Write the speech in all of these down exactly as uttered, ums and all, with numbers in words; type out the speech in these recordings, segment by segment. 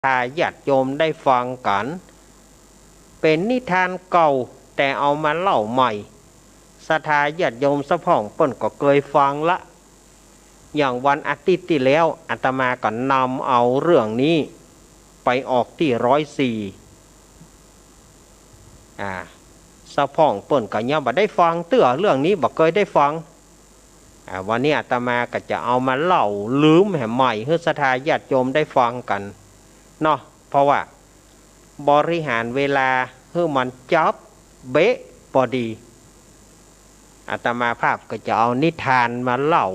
าญาติโยมได้ฟังกั๋น เป๋นนิทานเก่า แต่เอามาเล่าใหม่ ศรัทธาญาติโยมสะพ่องเปิ้นก็เกยฟังละ อย่างวันอาทิตย์ตี้แล้ว อาตมาก็นำเอาเรื่องนี้ไปออกตี้ร้อยสี่ อ่า สะพ่องเปิ้นก็ยังบ่ได้ฟังเตื้อ เรื่องนี้บ่เกยได้ฟัง อ่า วันนี้อาตมาก็จะเอามาเล่าลืมแหมใหม่ หื้อศรัทธาญาติโยมได้ฟังกั๋นเนาะ เพราะว่าบริหารเวลาหื้อมันจับเป๊ะปอดี อาตมาภาพก็จะเอานิทานมาเล่า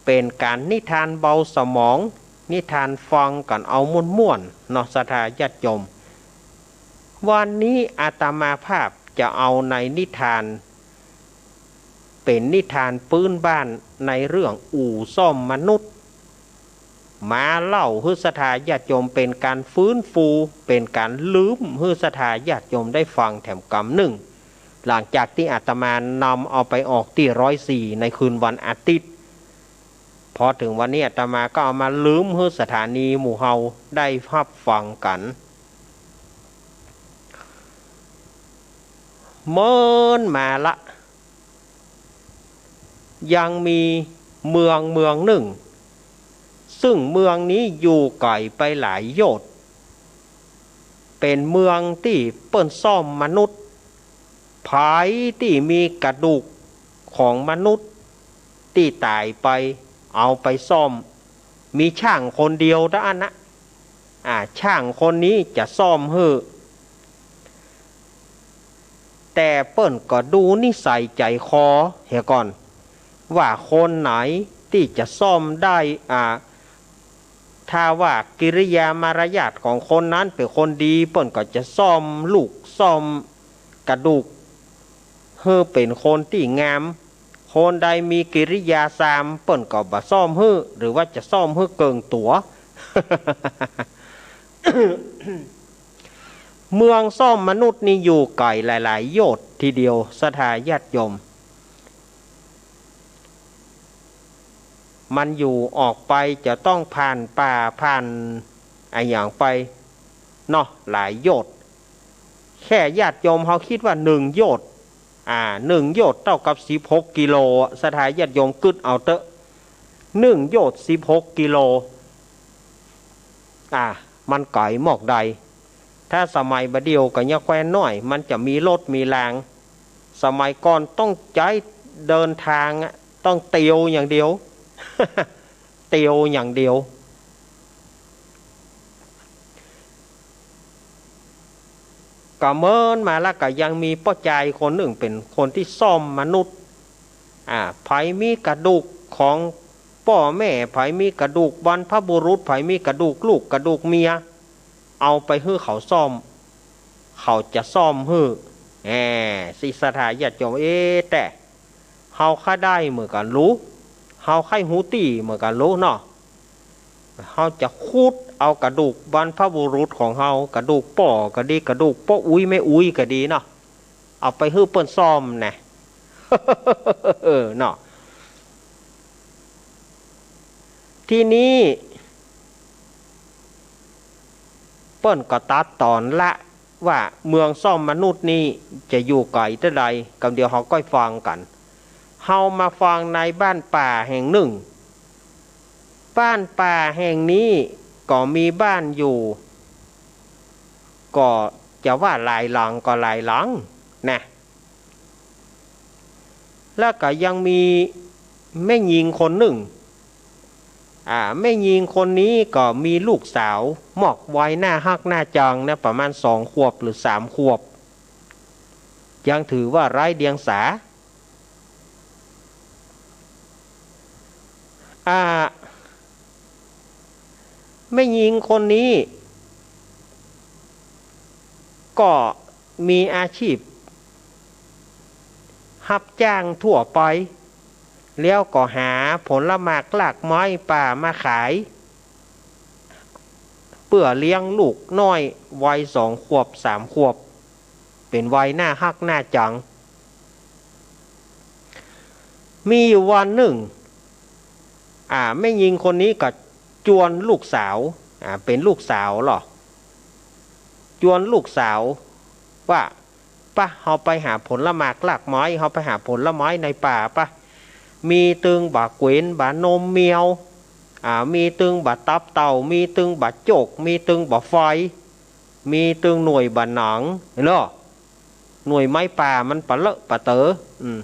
เป๋นก๋านนิทานเบาสมอง นิทานฟังกั๋นเอาม่วนๆ เนาะ ศรัทธาญาติโยม วันนี้อาตมาภาพจะเอาในนิทาน เป๋นนิทานปื๊นบ้านในเรื่องอู่ซ่อมมนุษย์ มาเล่าหื้อศรัทธาญาติโยม เป๋นก๋านฟื้นฟู เป๋นก๋านลืมหื้อศรัทธาญาติโยมได้ฟังแถมกำนึ่ง หลังจากตี้อาตมานำเอาไปออกตี้ร้อยสี่ ในคืนวันอาทิตย์ พอเถิงวันนี้อาตมาก็เอามาลืมหื้อสถานีหมู่เฮาได้ฮับฟังกั๋น เมินมาละ ยังมีเมืองเมืองนึ่ง ซึ่งเมืองนี้อยู่ไก๋ไปหลายโยชน์ เป๋นเมืองตี้เปิ้นซ่อมมนุษย์ ใผตี้มีกระดูกของมนุษย์ตี้ต๋ายไป เอาไปซ่อม มีจ้างคนเดียวเต้าอั้นนะ อ่า จ้างคนนี้จะซ่อมหื้อ แต่เปิ้นก็ดูนิสัยใจ๋คอเหียก่อน ว่าคนไหนตี้จะซ่อมได้ อ่า ถ้าว่ากิริยามารยาทของคนนั้นเป๋นคนดี เปิ้นก็จะซ่อมลูกซ่อมกระดูก หื้อเป๋นคนตี้งาม คนใดมีกิริยาซาม เปิ้นก็บ่ซ่อมหื้อ หรือว่าจะซ่อมหื้อเกิ่งตั๋ว เมืองซ่อมมนุษย์นี่อยู่ไก๋หลายๆ โยชน์ทีเดียว ศรัทธาญาติโยม มันอยู่ออกไปจะต้องผ่านป่าผ่านอะหยังไปเนาะ หลายโยชน์ แค่ญาติโยมเฮาคิดว่าหนึ่งโยชน์ อ่า หนึ่งโยชน์เต้ากับสิบหกกิโล ศรัทธาญาติโยมกึ๊ดเอาเต๊อะ หนึ่งโยชน์สิบหกกิโล อ่า มันไก๋มอกใด ถ้าสมัยบ่าเดี่ยวก็ยังแคว่นน้อย มันจะมีรถมีราง สมัยก่อนต้องใจ๊เดินตางอะ ต้องเตียวอย่างเดียว เตียวอย่างเดียว ก็เมินมาละ ก็ยังมีป้อจายคนนึ่งเป๋นคนตี้ซ่อมมนุษย์ อ่า ใผมีกระดูกของป้อแม่ ใผมีกระดูกบรรพบุรุษ ใผมีกระดูกลูกกระดูกเมีย เอาไปหื้อเขาซ่อม เขาจะซ่อมหื้อ แหม สิศรัทธาญาติโยม เอ๊ะ แต่ เฮาใค่ได้เหมือนกั๋นลู เฮาใค่ฮู้ตี้เหมือนกั๋นลูเนาะ เฮาจะขุดเอากระดูกบรรพบุรุษของเฮา กระดูกป้อก็ดี กระดูกป้ออุ๊ยแม่อุ๊ยก็ดีเนาะ เอาไปหื้อเปิ้นซ่อมนะ เออ เนาะ ทีนี้ เปิ้นก็ตัดต๋อนละ ว่าเมืองซ่อมมนุษย์นี่จะอยู่ไก๋เต้าใด กำเดียวเฮาก้อยฟังกั๋น เฮามาฟังในบ้านป่าแห่งนึ่ง บ้านป่าแห่งนี้ก็มีบ้านอยู่ ก็จะว่าหลายหลังก็หลายหลังนะ แล้วก็ยังมีแม่ญิงคนนึ่ง อ่า แม่ญิงคนนี้ก็มีลูกสาวมอกวัยน่าฮักน่าจังนะ ประมาณสองขวบหรือสามขวบ ยังถือว่าไร้เดียงสา อ่า แม่ญิงคนนี้ ก็มีอาชีพฮับจ้างทั่วไป แล้วก็หาผลหมากรากไม้ป่ามาขาย เปื้อเลี้ยงลูกน้อยวัยสองขวบสามขวบ เป๋นวัยน่าฮักน่าจัง มีอยู่วันนึ่ง อ่า แม่ญิงคนนี้ก็จวนลูกสาว อ่า เป๋นลูกสาวลอ จวนลูกสาวว่า ปะ เฮาไปหาผลหมากรากไม้ เฮาไปหาผลไม้ในป่าปะ มีตึงบ่าเก๋น บ่านมแมว อ่า มีตึงบ่าตับเต่า มีตึงบ่าโจก มีตึงบ่าไฟ มีตึงหน่วยบ่าหนาง หันก่อ หน่วยไม้ป่ามันปะเลอะปะเต๋อ อืม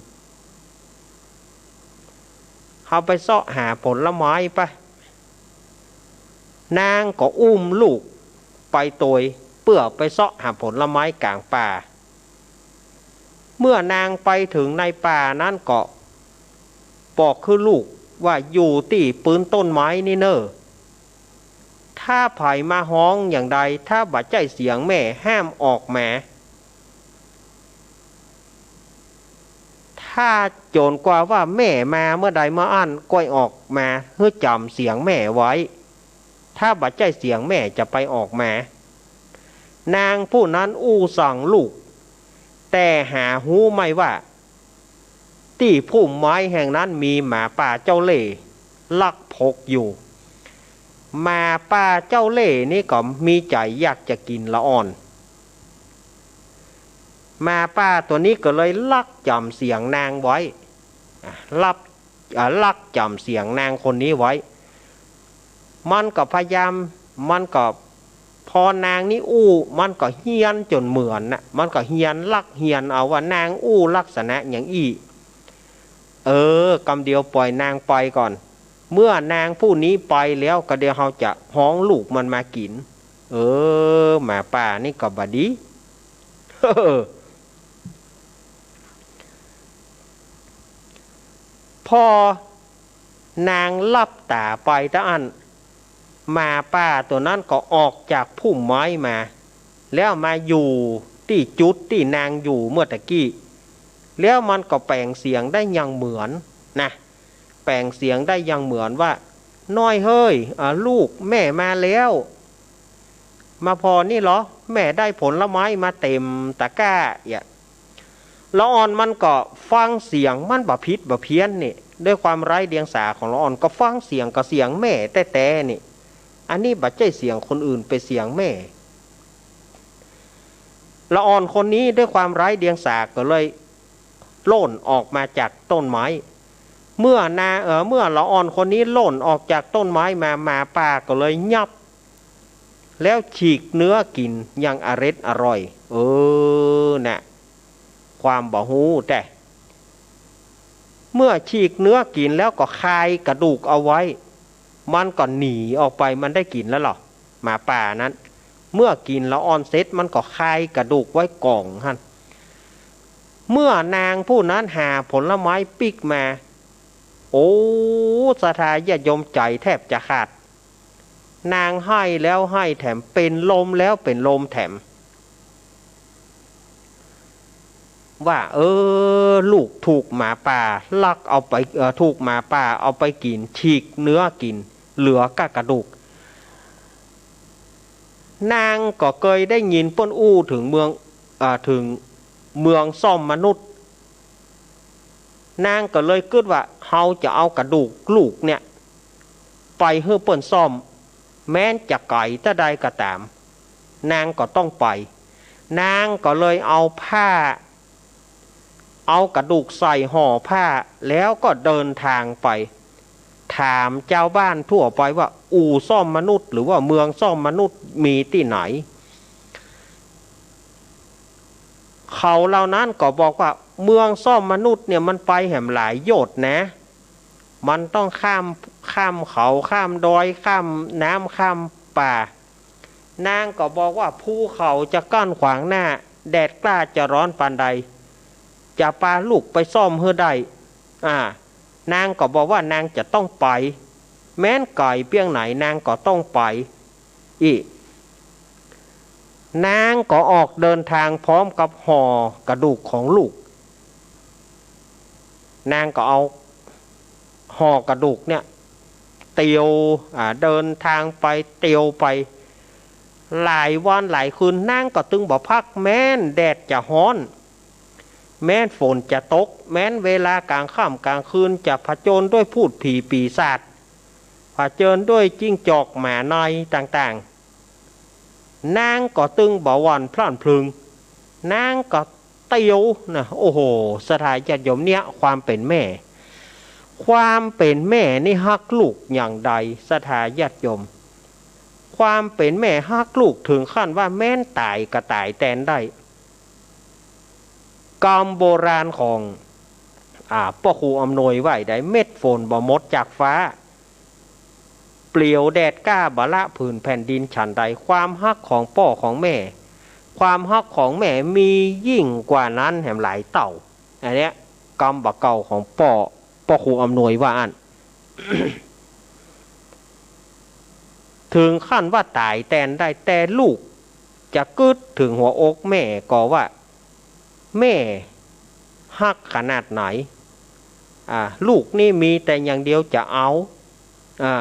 เฮาไปเซาะหาผลไม้ปะ นางก็อุ้มลูกไปตวย เปื้อไปเซาะหาผลไม้ก๋างป่า เมื่อนางไปเถิงในป่านั้นก็บอกคือลูกว่า อยู่ตี้ปืนต้นไม้นี่เน่อ ถ้าใผมาฮ้องอย่างใด ถ้าบ่ใจ้เสียงแม่ห้ามออกมา ถ้าจ๋นกว่าว่าแม่มาเมื่อใดเมื่ออั้น ก้อยออกมาหื้อจ๋ำเสียงแม่ไว้ ถ้าบ่ใจ้เสียงแม่จะไปออกมา นางผู้นั้นอู้สั่งลูก แต่หาฮู้ไม่ว่า ตี้พุ่มไม้แห่งนั้นมีหมาป่าเจ้าเล่ห์ลักพกอยู่ หมาป่าเจ้าเล่ห์นี้ก็มีใจ๋อยากจะกิ๋นละอ่อน หมาป่าตั๋วนี้ก็เลยลักจ๋ำเสียงนางไว้ อ่ะ ลัก อ่ะ ลักจ๋ำเสียงนางคนนี้ไว้ มันก็พยายาม มันก็ พอนางนี้อู้ มันก็เฮียนจ๋นเหมือนน่ะ มันก็เฮียนลักเฮียนเอาว่านางอู้ลักษณะอย่างอี้ เออ กำเดียวป่อยนางไปก่อน เมื่อนางผู้นี้ไปแล้วก็เดี๋ยวเฮาจะฮ้องลูกมันมากิ๋น เออ หมาป่านี่ก็บ่ดี พอนางหลับต๋าไปเต้าอั้น หมาป่าตั๋วนั้นก็ออกจากพุ่มไม้มา แล้วมาอยู่ตี้จุดตี้นางอยู่เมื่อตะกี้ แล้วมันก็แป๋งเสียงได้อย่างเหมือนนะ แป๋งเสียงได้อย่างเหมือนว่า น้อยเฮ้ย อ่า ลูกแม่มาแล้ว มาผ่อนี่ลอ แม่ได้ผลไม้มาเต๋มตะกร้า เยียะ ละอ่อนมันก็ฟังเสียงมันบ่ผิดบ่เพี้ยนนี่ ด้วยความไร้เดียงสาของละอ่อนก็ฟังเสียงก็เสียงแม่แต๊ๆ นี่ อันนี้บ่ใจ้เสียงคนอื่น เป๋นเสียงแม่ ละอ่อนคนนี้ด้วยความไร้เดียงสาก็เลยโล่นออกมาจากต้นไม้ เมื่อนา เอ่อ เมื่อละอ่อนคนนี้โล่นออกจากต้นไม้มา หมาป่าก็เลยยับ แล้วฉีกเนื้อกิ๋นอย่างอร็ดอร่อย เออ น่ะ ความบ่ฮู้แต๊ เมื่อฉีกเนื้อกิ๋นแล้วก็คายกระดูกเอาไว้ มันก็หนีออกไป มันได้กิ๋นแล้วลอ หมาป่านั้น เมื่อกิ๋นละอ่อนเสร็จ มันก็คายกระดูกไว้ก่องหั้น เมื่อนางผู้นั้นหาผลไม้ปิ๊กมา โอ้ ศรัทธาญาติโยมใจ๋แทบจะขาด นางไห้แล้วไห้แถม เป๋นลมแล้วเป๋นลมแถม ว่า เออ ลูกถูกหมาป่าลักเอาไป เอ่อ ถูกหมาป่าเอาไปกิ๋น ฉีกเนื้อกิ๋น เหลือก้ากระดูก นางก็เกยได้ยินเปิ้นอู้เถิงเมือง เอ่อ เถิงเมืองซ่อมมนุษย์ นางก็เลยกึ๊ดว่า เฮาจะเอากระดูกลูกเนี่ย ไปหื้อเปิ้นซ่อม แม้นจะไก๋เต้าใดก็ต๋าม นางก็ต้องไป นางก็เลยเอาผ้า เอากระดูกใส่ห่อผ้า แล้วก็เดินทางไป ถามจาวบ้านทั่วไปว่า อู่ซ่อมมนุษย์หรือว่าเมืองซ่อมมนุษย์มีตี้ไหน เขาเหล่านั้นก็บอกว่า เมืองซ่อมมนุษย์เนี่ยมันไปแหมหลายโยชน์นะ มันต้องข้าม ข้ามเขา ข้ามดอย ข้ามน้ำ ข้ามป่า นางก็บอกว่า ภูเขาจะกั้นขวางหน้า แดดกล้าจะร้อนปานใด จะปาลูกไปซ่อมหื้อได้ อ่า นางก็บอกว่านางจะต้องไป แม้นไก๋เปียงไหนนางก็ต้องไป อี้ นางก็ออกเดินทางพร้อมกับห่อกระดูกของลูก นางก็เอาห่อกระดูกเนี่ย เตียว อ่า เดินทางไป เตียวไป หลายวันหลายคืน นางก็ตึงบ่พัก แม้นแดดจะฮ้อน แม้นฝนจะตก แม้นเวลากลางค่ำกลางคืนจะผจญด้วยพูดผีปีศาจ ผจญด้วยจิ้งจอกหมาในต่างๆ นางก็ตึงบ่หวั่นพลันพรึง นางก็เตียวนะ โอ้โห ศรัทธาญาติโยม เนี่ยความเป๋นแม่ ความเป๋นแม่นี่ฮักลูกอย่างใด ศรัทธาญาติโยม ความเป๋นแม่ฮักลูกเถิงขั้นว่าแม้นต๋ายก็ต๋ายแตนได้ กำโบราณของ อ่า ป้อครูอำนวยว่าใด เม็ดฝนบ่หมดจากฟ้า เปลี่ยวแดดกล้าบ่ละผืนแผ่นดินฉันใด ความฮักของป้อของแม่ ความฮักของแม่มียิ่งกว่านั้นแหมหลายเต้า อันเนี้ยกำบ่าเก่าของป้อ ป้อครูอำนวยว่าอั้น เถิงขั้นว่าต๋ายแตนได้ แต่ลูกจะกึ๊ดเถิงหัวอกแม่ก็ว่า แม่ฮักขนาดไหน อ่า ลูกนี่มีแต่อย่างเดียวจะเอา อ่า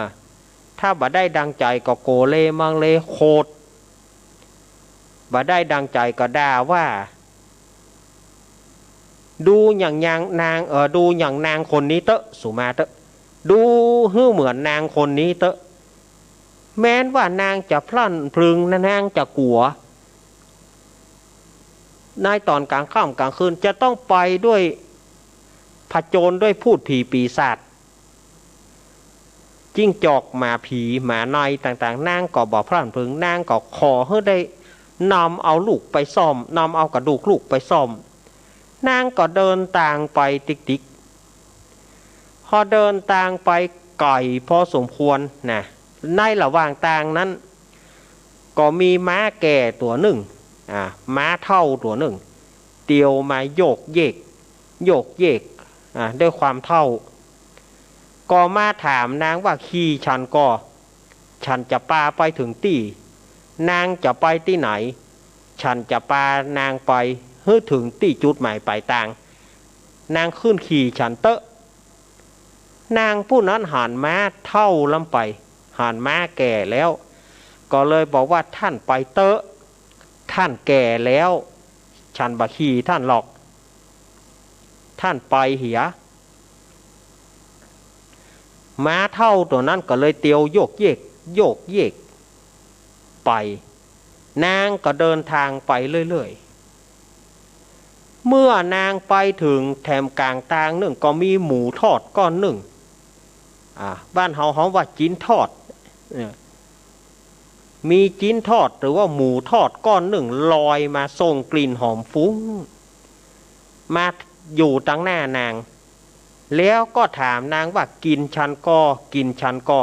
ถ้าบ่ได้ดังใจ๋ก็โกเลมังเลโขด บ่ได้ดังใจ๋ก็ด่าว่า ดูอย่างนาง นาง เอ่อ ดูอย่างนางคนนี้เต๊อะ สูมาเต๊อะ ดูหื้อเหมือนนางคนนี้เต๊อะ แม้นว่านางจะพลันพรึงนะ นางจะกั๋ว ในต๋อนกลางค่ำกลางคืนจะต้องไปด้วย ผจญด้วยพูดผีปีศาจ จิ้งจอกหมาผีหมาในต่างๆ นางก็บ่พลันพรึง นางก็ขอหื้อได้นำเอาลูกไปซ่อม นำเอากระดูกลูกไปซ่อม นางก็เดินตางไปติ๊กๆ พอเดินตางไปไก๋พอสมควรนะ ในระหว่างตางนั้น ก็มีม้าแก่ตั๋วนึ่ง อ่า ม้าเฒ่าตั๋วนึ่ง เตียวมาโยกเยก โยกเยก อ่า ด้วยความเฒ่า ก็มาถามนางว่า ขี่ฉันก่อ ฉันจะปาไปเถิงตี้ นางจะไปตี้ไหน ฉันจะปานางไปหื้อเถิงตี้จุดหมายปลายตาง นางขึ้นขี่ฉันเต๊อะ นางผู้นั้นหันม้าเฒ่าล้ำไป หันม้าแก่แล้ว ก็เลยบอกว่า ท่านไปเต๊อะ ท่านแก่แล้ว ฉันบ่ขี่ท่านหรอก ท่านไปเหีย ม้าเฒ่าตั๋วนั้นก็เลยเตียวโยกเยก โยกเยกไป นางก็เดินตางไปเรื่อยๆ เมื่อนางไปเถิงแถมก๋างตางนึ่ง ก็มีหมูทอดก้อนนึ่ง อ่า บ้านเฮาฮ้องว่าจิ๊นทอด เออ มีจิ๊นทอดหรือว่าหมูทอดก้อนนึ่งลอยมาส่งกลิ่นหอมฟุ้ง มาอยู่ตังหน้านาง แล้วก็ถามนางว่า กิ๋นฉันก่อ กิ๋นฉันก่อ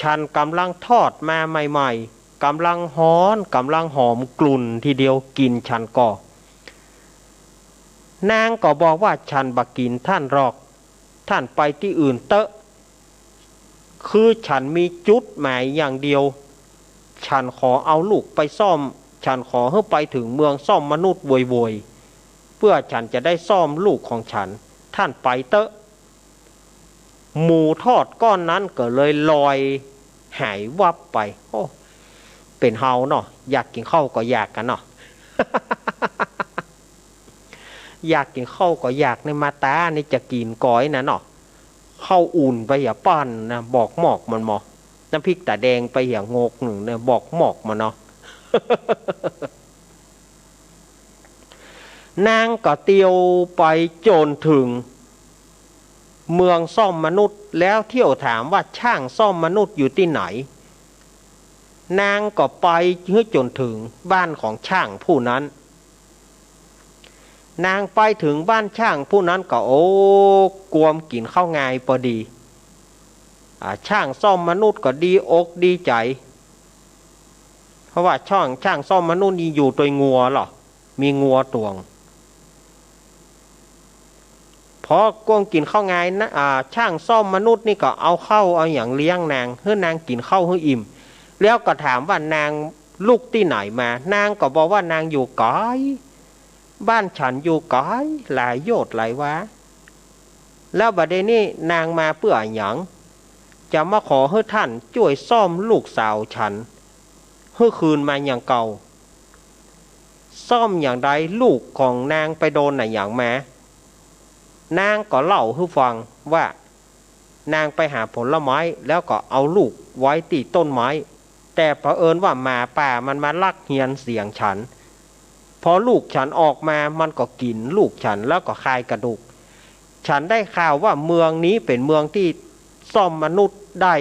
ฉันก่ำลังทอดมาใหม่ๆ ก่ำลังฮ้อน ก่ำลังหอมกลุ่นทีเดียว กิ๋นฉันก่อ นางก็บอกว่า ฉันบ่กิ๋นท่านหรอก ท่านไปตี้อื่นเต๊อะ คือฉันมีจุดหมายอย่างเดียว ฉันขอเอาลูกไปซ่อม ฉันขอหื้อไปเถิงเมืองซ่อมมนุษย์โวยๆ เพื่อฉันจะได้ซ่อมลูกของฉัน ท่านไปเต๊อะ หมูทอดก้อนนั้นก็เลยลอยหายวับไป โอ้ เป๋นเฮาเนาะ อยากกิ๋นข้าวก็อยากกั๋นเนาะ อยากกิ๋นข้าวก็อยาก ในมาต๋านี่จะกิ๋นก๋อยนะเนาะ ข้าวอุ่นไปเหียป้อนนะ บอกหมอกมันมอ น้ำพริกต๋าแดงไปเหียงกนึ่งเนี่ย บอกหมอกมันเนาะ นางก็เตียวไปจ๋นเถิงเมืองซ่อมมนุษย์ แล้วเที่ยวถามว่า จ้างซ่อมมนุษย์อยู่ตี้ไหน นางก็ไปหื้อจ๋นเถิงบ้านของจ้างผู้นั้น นางไปเถิงบ้านจ้างผู้นั้นก็ โอ้ กวมกิ๋นข้าวงายปอดี อ่า จ้างซ่อมมนุษย์ก็ดีอกดีใจ๋ เพราะว่าจ้าง จ้างซ่อมมนุษย์นี่อยู่ตวยงัวลอ มีงัวตวง พอกวมกิ๋นข้าวงายนะ อ่า จ้างซ่อมมนุษย์นี่ก็เอาข้าวเอาหยังเลี้ยงนาง หื้อนางกิ๋นข้าวหื้ออิ่ม แล้วก็ถามว่านางลุกตี้ไหนมา นางก็บอกว่านางอยู่ไก๋ บ้านฉันอยู่ไก๋หลายโยชน์หลายวา แล้วบัดนี้นางมาเปื้อหยัง จะมาขอหื้อท่านจ้วยซ่อมลูกสาวฉันหื้อคืนมาอย่างเก่า ซ่อมอย่างใด ลูกของนางไปโดนอะหยังมา นางก็เล่าหื้อฟังว่า นางไปหาผลไม้แล้วก็เอาลูกไว้ตี้ต้นไม้ แต่เผอิญว่าหมาป่ามันมาลักเฮียนเสียงฉัน พอลูกฉันออกมามันก็กิ๋นลูกฉันแล้วก็คายกระดูก ฉันได้ข่าวว่าเมืองนี้เป๋นเมืองตี้ซ่อมมนุษย์ได้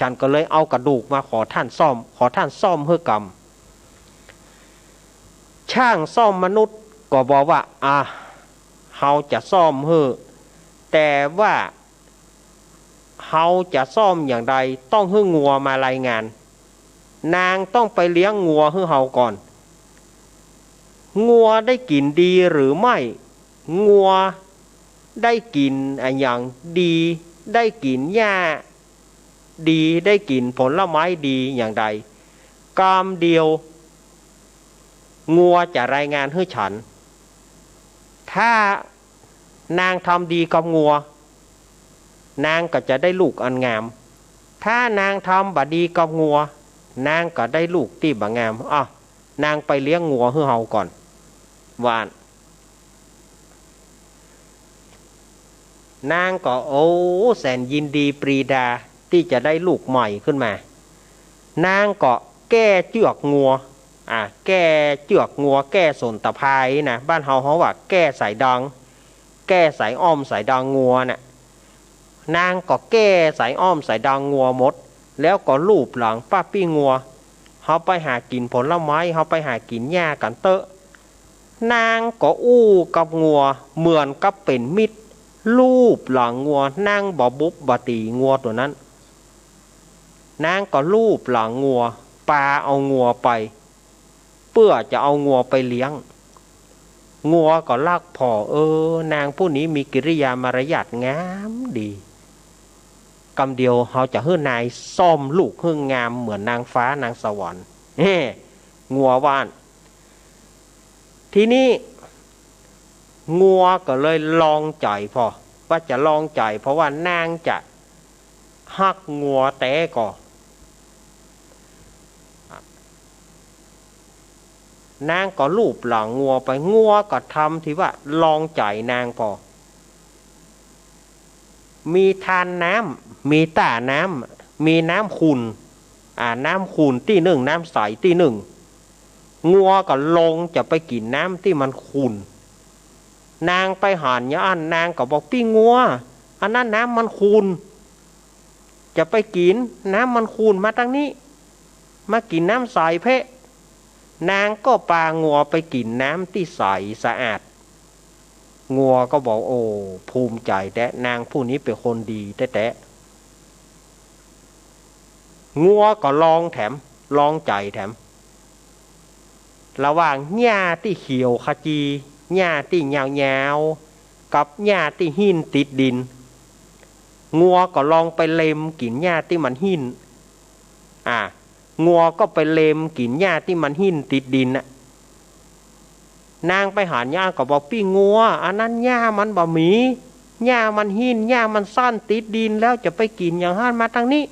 ฉันก็เลยเอากระดูกมาขอท่านซ่อม ขอท่านซ่อมหื้อกำ ช่างซ่อมมนุษย์ก็บอกว่า อ่ะ เฮาจะซ่อมหื้อ แต่ว่า เฮาจะซ่อมอย่างใด ต้องหื้องัวมารายงาน นางต้องไปเลี้ยงงัวหื้อเฮาก่อน งัวได้กิ๋นดีหรือไม่ งัวได้กิ๋นอะหยังดี ได้กิ๋นหญ้าดี ได้กิ๋นผลไม้ดีอย่างใด กำเดียว งัวจะรายงานหื้อฉัน ถ้านางทำดีกับงัว นางก็จะได้ลูกอันงาม ถ้านางทำบ่ดีกับงัว นางก็ได้ลูกตี้บ่งาม อ้าว นางไปเลี้ยงงัวหื้อเฮาก่อน ว่าอั้น นางก็ โอ้ แสนยินดีปรีดาตี้จะได้ลูกใหม่ขึ้นมา นางก็แก้เจื้อกงัว อ่ะ แก้เจื้อกงัว แก้ส้นตะพายนะ บ้านเฮา เฮาว่าแก้สายดาง แก้สายอ้อมสายดางงัวน่ะ นางก็แก้สายอ้อมสายดางงัวหมด แล้วก็ลูบหลังป้าปี้งัว เฮาไปหากิ๋นผลไม้ เฮาไปหากิ๋นหญ้ากั๋นเต๊อะ นางก็อู้กับงัวเหมือนกับเป๋นมิตร ลูบหลังงัว นางบ่บุบบ่ตี๋งัวตั๋วนั้น นางก็ลูบหลังงัว ปาเอางัวไป เปื้อจะเอางัวไปเลี้ยง งัวก็ฮักผ่อ เออ นางผู้นี้มีกิริยามารยาทงามดี กำเดียวเฮาจะหื้อนายซ่อมลูกหื้องามเหมือนนางฟ้านางสวรรค์ เฮ้ งัวว่าอั้น ทีนี้ งัวก็เลยลองใจ๋ผ่อ ว่าจะลองใจ๋ผ่อว่านางจะฮักงัวแต๊ก่อ นางก็ลูบหลังงัวไป งัวก็ทำตี้ว่าลองใจ๋นางผ่อ มีธารน้ำ มีต้าน้ำ มีน้ำขุ่น อ่า น้ำขุ่นตี้นึ่ง น้ำใสตี้นึ่ง งัวก็ลงจะไปกิ๋นน้ำตี้มันขุ่น นางไปหันอย่างอั้น นางก็บอก ปี้งัว อันนั้นน้ำมันขุ่น จะไปกิ๋นน้ำมันขุ่น มาตังนี้ มากิ๋นน้ำใสเป๊ะ นางก็ปางัวไปกิ๋นน้ำตี้ใสสะอาด งัวก็บอก โอ้ ภูมิใจ๋แต๊ นางผู้นี้เป๋นคนดีแต๊ๆ งัวก็ลองแถม ลองใจ๋แถม ระหว่างหญ้าตี้เขียวขจี หญ้าตี้ยาวๆ กับหญ้าตี้หิ้นติดดิน งัวก็ลองไปเล็มกิ๋นหญ้าตี้มันหิ้น อ่า งัวก็ไปเล็มกิ๋นหญ้าตี้มันหิ้นติดดินน่ะ นางไปหันอย่างอั้นก็บอก ปี้งัว อันนั้นหญ้ามันบ่มี หญ้ามันหิ้น หญ้ามันสั้นติดดิน แล้วจะไปกิ๋นอย่างหั้น มาตังนี้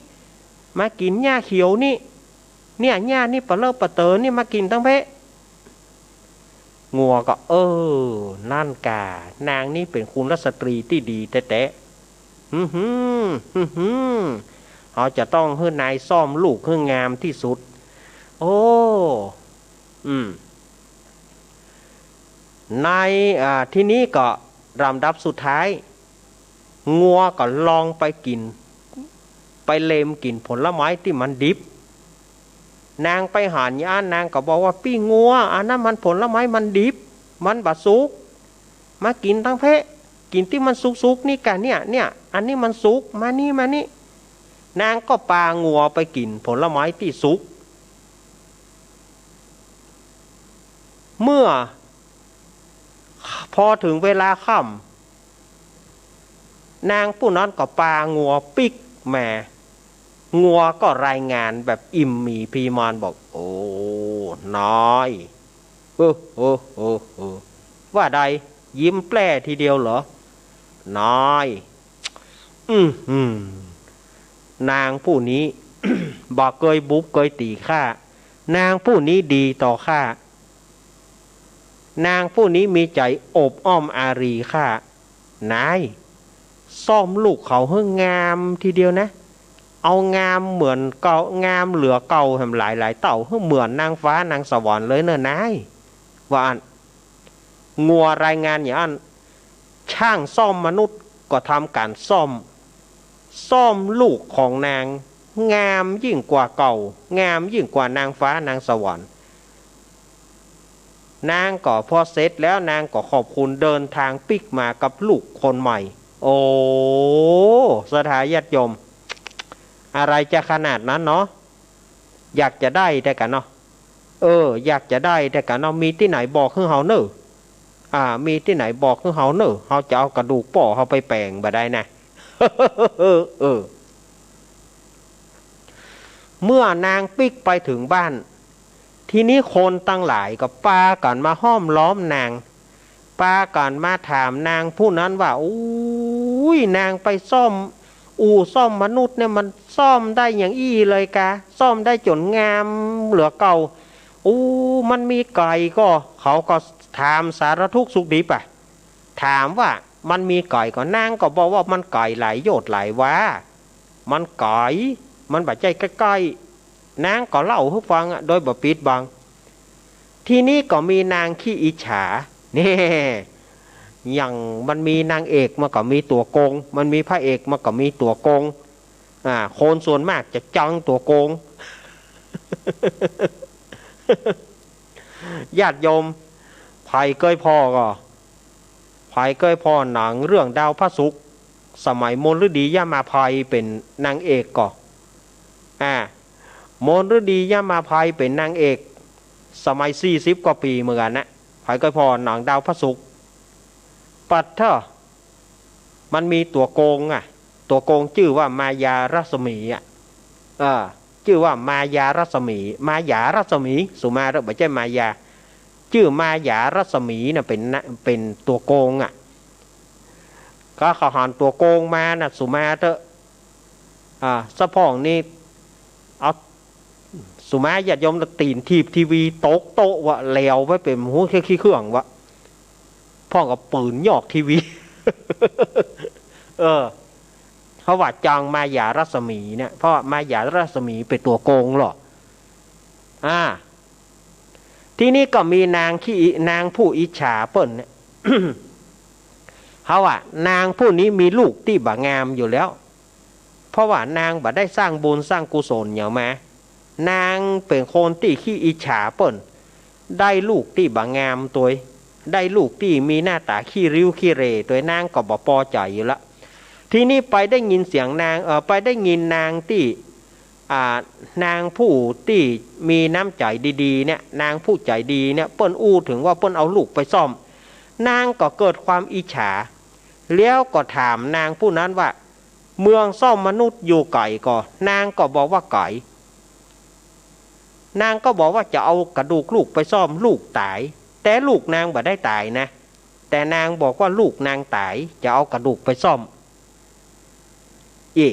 มากิ๋นหญ้าเขียวนี่ เนี่ย หญ้านี่ปะเลอะปะเต๋อนี่ มากิ๋นตังเป๊ะ งัวก็ เออ นั่นก่า นางนี้เป๋นกุลสตรีตี้ดีแต๊ๆ ฮึ่มๆ เฮาจะต้องหื้อนายซ่อมลูกหื้องามตี้สุด โอ้ อืม ใน อ่า ทีนี้ก็ลำดับสุดท้าย งัวก็ลองไปกิ๋น ไปเล็มกิ๋นผลไม้ตี้มันดิบ นางไปหันอย่างอั้น นางก็บอกว่า ปี้งัว อันนั้นมันผลไม้มันดิบ มันบ่สุก มากิ๋นตังเป๊ะ กิ๋นตี้มันสุกๆ นี่ก่า เนี่ย เนี่ย อันนี้มันสุก มานี่ มานี่ นางก็ปางัวไปกิ๋นผลไม้ตี้สุก เมื่อ พอเถิงเวลาค่ำ นางผู้นั้นก็ปางัวปิ๊กมา งัวก็รายงานแบบอิ่มหมีพีมานบอก โอ้ นาย เออ เออ เออ เออ ว่าใด ยิ้มแปร่ทีเดียวเหรอ นาย อืม อืม นางผู้นี้ บ่เกยบุบเกยตี๋ข้า นางผู้นี้ดีต่อข้า นางผู้นี้มีใจ๋อบอ้อมอารีข้า นาย ซ่อมลูกเขาหื้องามทีเดียวนะ เอางามเหมือนเก่า งามเหลือเก่าแหมหลายๆ เต้า หื้อเหมือนนางฟ้านางสวรรค์เลยเน่อนาย ว่าอั้น งัวรายงานอย่างอั้น ช่างซ่อมมนุษย์ก็ทำก๋านซ่อม ซ่อมลูกของนาง งามยิ่งกว่าเก่า งามยิ่งกว่านางฟ้านางสวรรค์ นางก็พอเสร็จแล้วนางก็ขอบคุณ เดินตางปิ๊กมากับลูกคนใหม่ โอ้ ศรัทธาญาติโยม อะไรจะขนาดนั้นเนาะ อยากจะได้แต๊กะเนาะ เออ อยากจะได้แต๊กะเนาะ มีตี้ไหนบอกหื้อเฮาเน่อ อ่า มีตี้ไหนบอกหื้อเฮาเน่อ เฮาจะเอากระดูกป้อเฮาไปแป๋งบ่ได้นะ เออ เมื่อนางปิ๊กไปเถิงบ้าน ทีนี้คนตังหลายก็ปากั๋นมาห้อมล้อมนาง ปากั๋นมาถามนางผู้นั้นว่า อู้ย นางไปซ่อม อู่ซ่อมมนุษย์เนี่ยมันซ่อมได้อย่างอี้เลยกา ซ่อมได้จ๋นงามเหลือเก่า อู้ มันมีก๋อยก่อ เขาก็ถามสารทุกข์สุขดิบอะ ถามว่ามันมีก๋อยก่อ นางก็บอกว่ามันก๋อยหลายโยชน์หลายวา มันก๋อย มันบ่ใจ้ใก้ๆ นางก็เล่าหื้อฟังอะ โดยบ่ปิดบัง ทีนี้ก็มีนางขี้อิจฉา แน่ อย่างมันมีนางเอกมันก็มีตั๋วโกง มันมีพระเอกมันก็มีตั๋วโกง อ่า คนส่วนมากจะจังตั๋วโกง ญาติโยม ใผเกยผ่อก่อ ใผเกยผ่อหนังเรื่องดาวพระศุกร์ สมัยมนฤดียมาภัยเป๋นนางเอกก่อ อ่า มนฤดียมาภัยเป๋นนางเอก สมัยสี่สิบกว่าปี๋เหมือนกั๋นนะ ใผเกยผ่อหนังดาวพระศุกร์ ปัดเถาะ มันมีตั๋วโกงอะ ตั๋วโกงจื้อว่ามายารัศมีอะ เออ จื้อว่ามายารัศมี มายารัศมี สุมาเต๊อะ บ่ใจ้มายา จื้อมายารัศมีน่ะ เป๋นนะ เป๋นตั๋วโกงอะ ก็เขาหันตั๋วโกงมาน่ะ สุมาเต๊อะ อ่า สะพ่องนี่ เอา สุมาญาติโยม ตีนถีบทีวีตกโต๊ะวะ แหลวไปเป๋นหูแค่ขี้เคื่องวะ พ่องก็ปืนยอกทีวี เออ เพราะว่าจังมายารัศมีเนี่ย เพราะว่ามายารัศมีเป๋นตั๋วโกงหรอ อ่า ทีนี้ก็มีนางขี้อิ นางผู้อิจฉาเปิ้นเนี่ย เพราะว่านางผู้นี้มีลูกตี้บ่างามอยู่แล้ว เพราะว่านางบ่ได้สร้างบุญสร้างกุศลหยังมา นางเป๋นคนตี้ขี้อิจฉาเปิ้น ได้ลูกตี้บ่างามตวย ได้ลูกตี้มีหน้าต๋าขี้ริ้วขี้เหร่ตวย นางก็บ่ปอใจ๋อยู่ละ ทีนี้ไปได้ยินเสียงนาง เอ่อ ไปได้ยินนางตี้ อ่า นางผู้ตี้มีน้ำใจ๋ดีๆ เนี่ย นางผู้ใจ๋ดีเนี่ย เปิ้นอู้เถิงว่าเปิ้นเอาลูกไปซ่อม นางก็เกิดความอิจฉา แล้วก็ถามนางผู้นั้นว่า เมืองซ่อมมนุษย์อยู่ไก๋ก่อ นางก็บอกว่าไก๋ นางก็บอกว่าจะเอากระดูกลูกไปซ่อม ลูกต๋าย แต่ลูกนางบ่ได้ต๋ายนะ แต่นางบอกว่าลูกนางต๋าย จะเอากระดูกไปซ่อม อี้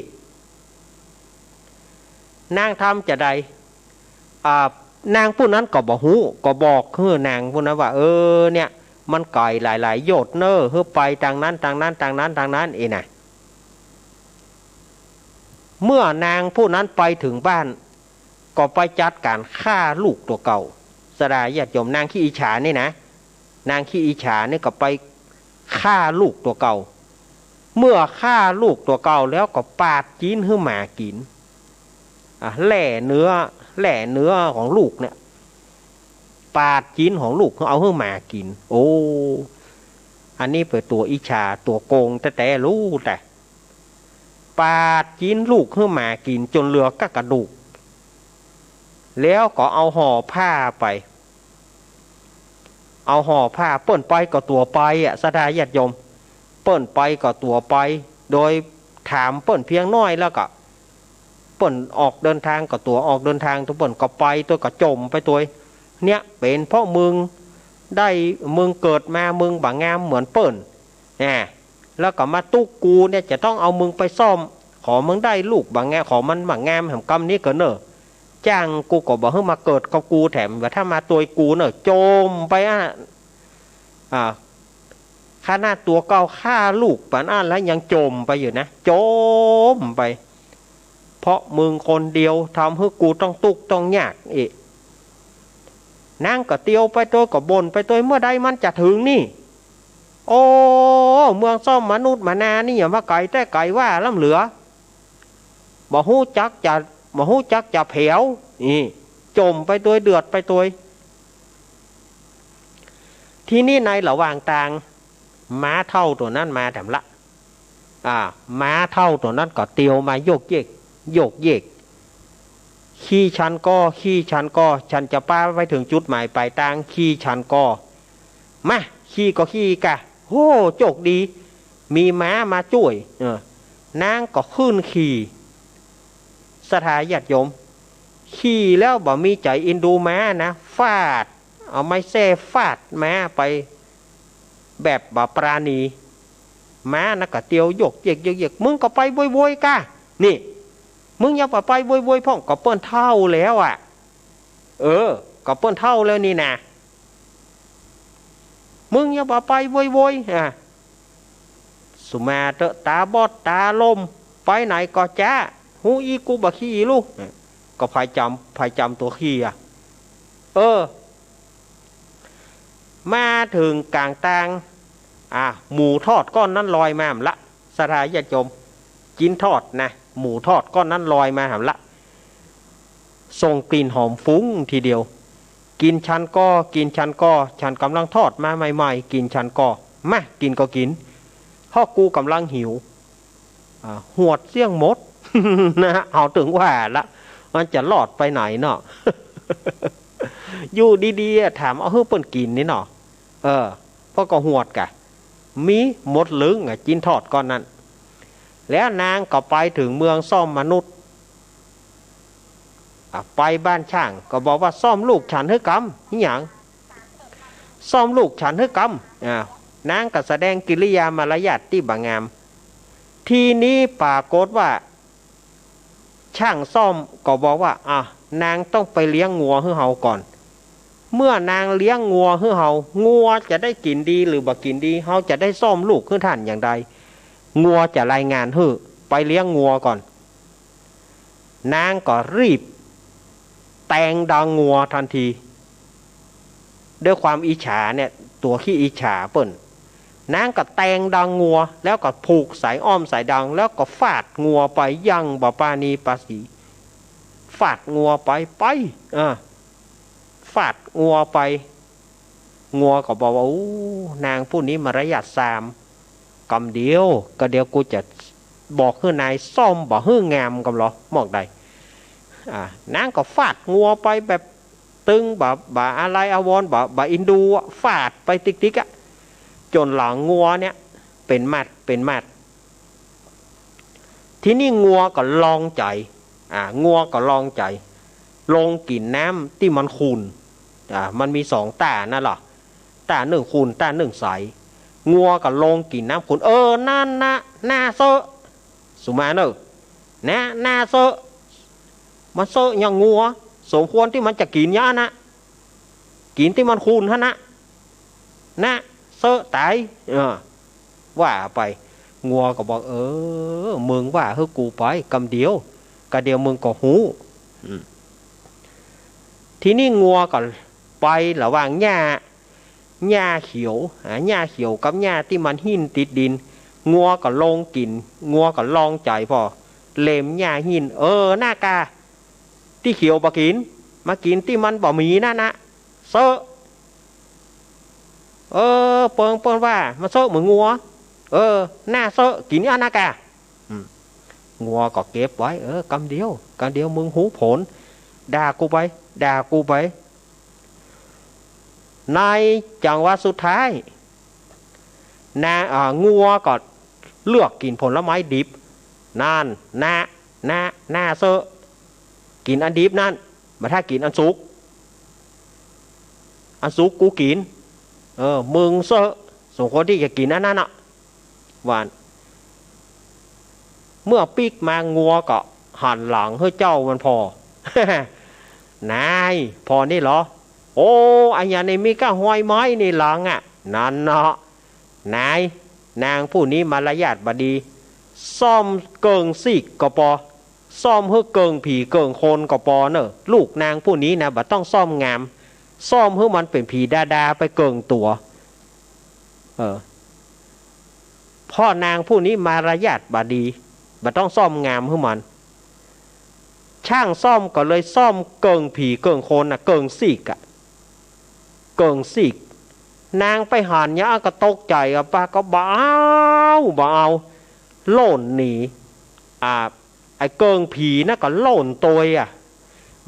นางทำจาใด อ่า นางผู้นั้นก็บ่ฮู้ ก็บอกหื้อนางผู้นั้นว่า เออ เนี่ย มันไก๋หลายๆ โยชน์เน่อ หื้อไปตางนั้น ตางนั้น ตางนั้น ตางนั้น อี้นะ เมื่อนางผู้นั้นไปเถิงบ้าน ก็ไปจัดก๋านฆ่าลูกตั๋วเก่า ศรัทธาญาติโยม นางขี้อิจฉานี่นะ นางขี้อิจฉานี่ก็ไปฆ่าลูกตั๋วเก่า เมื่อฆ่าลูกตั๋วเก่าแล้วก็ปาดจิ๊นหื้อหมากิ๋น อ่ะ แล่เนื้อ แล่เนื้อของลูกเนี่ย ปาดจิ๊นของลูกเอาหื้อหมากิ๋น โอ้ อันนี้เป๋นตั๋วอิจฉา ตั๋วโกงแต๊ๆ ฮู้แต๊ ปาดจิ๊นลูกหื้อหมากิ๋นจ๋นเหลือก้ากระดูก แล้วก็เอาห่อผ้าไป เอาห่อผ้า เปิ้นไปก็ตั๋วไปอะ ศรัทธาญาติโยม เปิ้นไปก็ตั๋วไป โดยถามเปิ้นเพียงน้อยแล้วก็ เปิ้นออกเดินตางก็ตั๋วออกเดินตาง ตั๋วเปิ้นก็ไป ตั๋วก็จ๋มไปตวย เนี่ย เป๋นเพราะมึงได้ มึงเกิดมามึงบ่างามเหมือนเปิ้น นะ แล้วก็มาตุ๊กกูเนี่ย จะต้องเอามึงไปซ่อม ขอมึงได้ลูกบ่างาม ขอมันบ่างามแหมกำนี้เกินเน่อ จ้างกูก็บ่หื้อมาเกิดกับกูแถม ว่าถ้ามาตวยกูเน่อ จ๋มไปอะ อ่า ขนาดตั๋วเก่าฆ่าลูกปานอั้นแล้วยังจ่มไปอยู่นะ จ่มไป เพราะมึงคนเดียวทำหื้อกูต้องตุ๊กข์ต้องยากเอะ นางก็เตียวไปตวย ก็บ่นไปตวย เมื่อใดมันจะเถิงนี่ โอ้ เมืองซ่อมมนุษย์มานานี่ อย่าว่าไก๋แต๊ไก๋ว่าล้ำเหลือ บ่ฮู้จักจะ บ่ฮู้จักจะแผว นี่ จ่มไปตวย เดือดไปตวย ทีนี้ในระหว่างตาง ม้าเฒ่าตั๋วนั้นมาแถมละ อ่า ม้าเฒ่าตั๋วนั้นก็เตียวมาโยกเยก โยกเยก "ขี้ฉันก่อ ขี้ฉันก่อ ฉันจะปาไปเถิงจุดหมายปลายตาง ขี้ฉันก่อ มา ขี้ก็ขี้กะ โห โจคดี มีม้ามาจ้วย เออ นางก็ขึ้นขี่" ศรัทธาญาติโยม ขี่แล้วบ่มีใจ๋อินดูม้านะ ฟาด เอาไม้แส้ฟาดม้าไป แบบบ่ปราณี ม้านะก็เตียวโยกเยกโยกเยก "มึงก็ไปโวยๆ กะ นี่ มึงอย่าไปไปโวยๆ พ่อง ก็เปิ้นเฒ่าแล้วอะ เออ ก็เปิ้นเฒ่าแล้วนี่นา มึงอย่าไปไปโวยๆ อ่ะ สุมาเต๊อะ ต๋าบอดต๋าล่ม ไปไหนก็จ๊า ฮู้อี้กูบ่ขี้ลูก ก็ใผจ๋ำ ใผจ๋ำตั๋วขี่อะ เออ มาเถิงก๋างตาง อ่ะ หมูทอดก้อนนั้นลอยมาแหมละ ศรัทธาญาติโยม จิ๊นทอดนะ หมูทอดก้อนนั้นลอยมาแหมละ ส่งกลิ่นหอมฟุ้งทีเดียว "กิ๋นฉันก่อ กิ๋นฉันก่อ ฉันก่ำลังทอดมาใหม่ๆ กิ๋นฉันก่อ มา กิ๋นก็กิ๋น เพราะกูก่ำลังหิว" อ่า หวดเสี้ยงหมด นะ เฮาเถิงว่าละ มันจะรอดไปไหนเนาะ อยู่ดีๆ อะ แถมเอาหื้อเปิ้นกิ๋นนี่เนาะ เออ เพราะก็หวดกะ มีหมดลึงอะ จิ๊นทอดก้อนนั้น แล้วนางก็ไปเถิงเมืองซ่อมมนุษย์ อ่ะ ไปบ้านช่างก็บอกว่า "ซ่อมลูกฉันหื้อกำ" "อิหยัง" "ซ่อมลูกฉันหื้อกำ" อ่ะ นางก็แสดงกิริยามารยาทตี้บ่างาม ทีนี้ปรากฏว่า ช่างซ่อมก็บอกว่า "อ่ะ นางต้องไปเลี้ยงงัวหื้อเฮาก่อน เมื่อนางเลี้ยงงัวหื้อเฮา งัวจะได้กิ๋นดีหรือบ่กิ๋นดี เฮาจะได้ซ่อมลูกหื้อท่านอย่างใด งัวจะรายงานหื้อ ไปเลี้ยงงัวก่อน" นางก็รีบแตงดังงัวทันที ด้วยความอิจฉาเนี่ย ตั๋วขี้อิจฉาเปิ้น นางก็แตงดังงัว แล้วก็ผูกสายอ้อมสายดัง แล้วก็ฟาดงัวไป อย่างบ่ปราณีปราสี ฟาดงัวไป ไป อ่า ฟาดงัวไป งัวก็บอกว่า "โอ้ นางผู้นี้มารยาทซาม กำเดียว กำเดียวกูจะบอกหื้อนายซ่อมบ่หื้องามกำลอ มอกใด" อ่า นางก็ฟาดงัวไปแบบตึงบ่ บ่อาลัยอาวรณ์ บ่ บ่อินดูอะ ฟาดไปติ๊กๆ อะ จ๋นหลังงัวเนี่ย เป๋นหมัด เป๋นหมัด ทีนี้งัวก็ลองใจ๋ อ่า งัวก็ลองใจ๋ ลงกิ๋นน้ำตี้มันขุ่น อ่า มันมีสองต้านั่นล่ะ ต้านึ่งขุ่น ต้านึ่งใส งัวก็ลงกิ๋นน้ำขุ่น เออ นั่นนะ น่าเซอะ สุมาเน่อ นะ น่าเซอะ มันเซอะอย่างงัว สมควรตี้มันจะกิ๋นอย่างอั้นนะ กิ๋นตี้มันขุ่นหั้นนะ น่าเซอะต๋าย เออ ว่าไป งัวก็บอก "เออ มึงว่าหื้อกูไป กำเดียว กำเดียวมึงก็ฮู้" อืม ทีนี้งัวก็ไประหว่างหญ้า หญ้าเขียว อ่า หญ้าเขียวกับหญ้าตี้มันหิ้นติดดิน งัวก็ลงกิ๋น งัวก็ลองใจ๋ผ่อ เล็มหญ้าหิ้น เออ น่ากา ตี้เขียวบ่กิ๋น มากิ๋นตี้มันบ่มีนั่นนะ เซอะ เออ เปิงเปิ้นว่ามันเซอะเหมือนงัว เออ น่าเซอะ กิ๋นอันน่ากา อืม งัวก็เก็บไว้ เออ กำเดียว กำเดียวมึงฮู้ผล ด่ากูไป ด่ากูไป ในจังหวะสุดท้าย นะ อ่า งัวก็เลือกกิ๋นผลไม้ดิบ นั่น น่า น่า น่าเซอะ กิ๋นอันดิบนั่น บ่ถ้ากิ๋นอันสุก อันสุกกูกิ๋น เออ มึงเซอะ สมควรตี้จะกิ๋นอันนั้นน่ะ ว่าอั้น เมื่อปิ๊กมางัวก็หันหลังหื้อเจ้ามันผ่อ นาย ผ่อนี่เหรอ โอ้ อันอย่างนี้มีก้าฮอยไม้ในหลังอะ นั่นเนาะ นาย นางผู้นี้มารยาทบ่ดี ซ่อมเกิ่งสีกก็ปอ ซ่อมหื้อเกิ่งผีเกิ่งคนก็ปอเน่อ ลูกนางผู้นี้นะ บ่ต้องซ่อมงาม ซ่อมหื้อมันเป๋นผีดาๆ ไปเกิ่งตั๋ว เออ เพราะนางผู้นี้มารยาทบ่ดี บ่ต้องซ่อมงามหื้อมัน ช่างซ่อมก็เลยซ่อมเกิ่งผีเกิ่งคนน่ะ เกิ่งสีกอะ เกิ่งสีก นางไปหันอย่างอั้นก็ตกใจ๋อะ ปะก็บ่เอา บ่เอา โล่นหนี อ่า ไอ้เกิ่งผีน่ะก็โล่นตวยอะ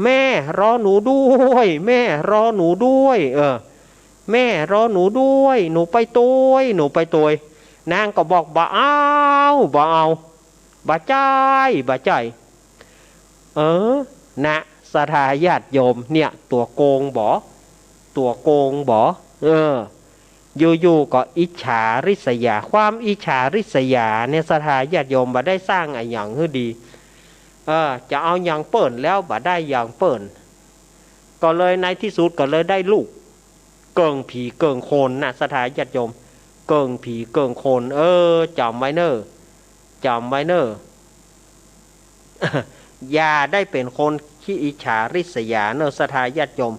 แม่รอหนูด้วย แม่รอหนูด้วย เออ แม่รอหนูด้วย หนูไปตวย หนูไปตวย นางก็บอกบ่เอา บ่เอา บ่ใจ้ บ่ใจ้ เออ นะ ศรัทธาญาติโยม เนี่ย ตั๋วโกงบ่ ตั๋วโกงบ่ เออ อยู่ๆ ก็อิจฉาริษยา ความอิจฉาริษยาเนี่ย ศรัทธาญาติโยม บ่ได้สร้างอะหยังหื้อดี เออ จะเอาหยังเปิ้นแล้วบ่ได้หยังเปิ้น ก็เลยในที่สุดก็เลยได้ลูก เกิ่งผีเกิ่งคนน่ะ ศรัทธาญาติโยม เกิ่งผีเกิ่งคน เออ จ๋ำไว้เน่อ จ๋ำไว้เน่อ อย่าได้เป๋นคนขี้อิจฉาริษยาเน่อ ศรัทธาญาติโยม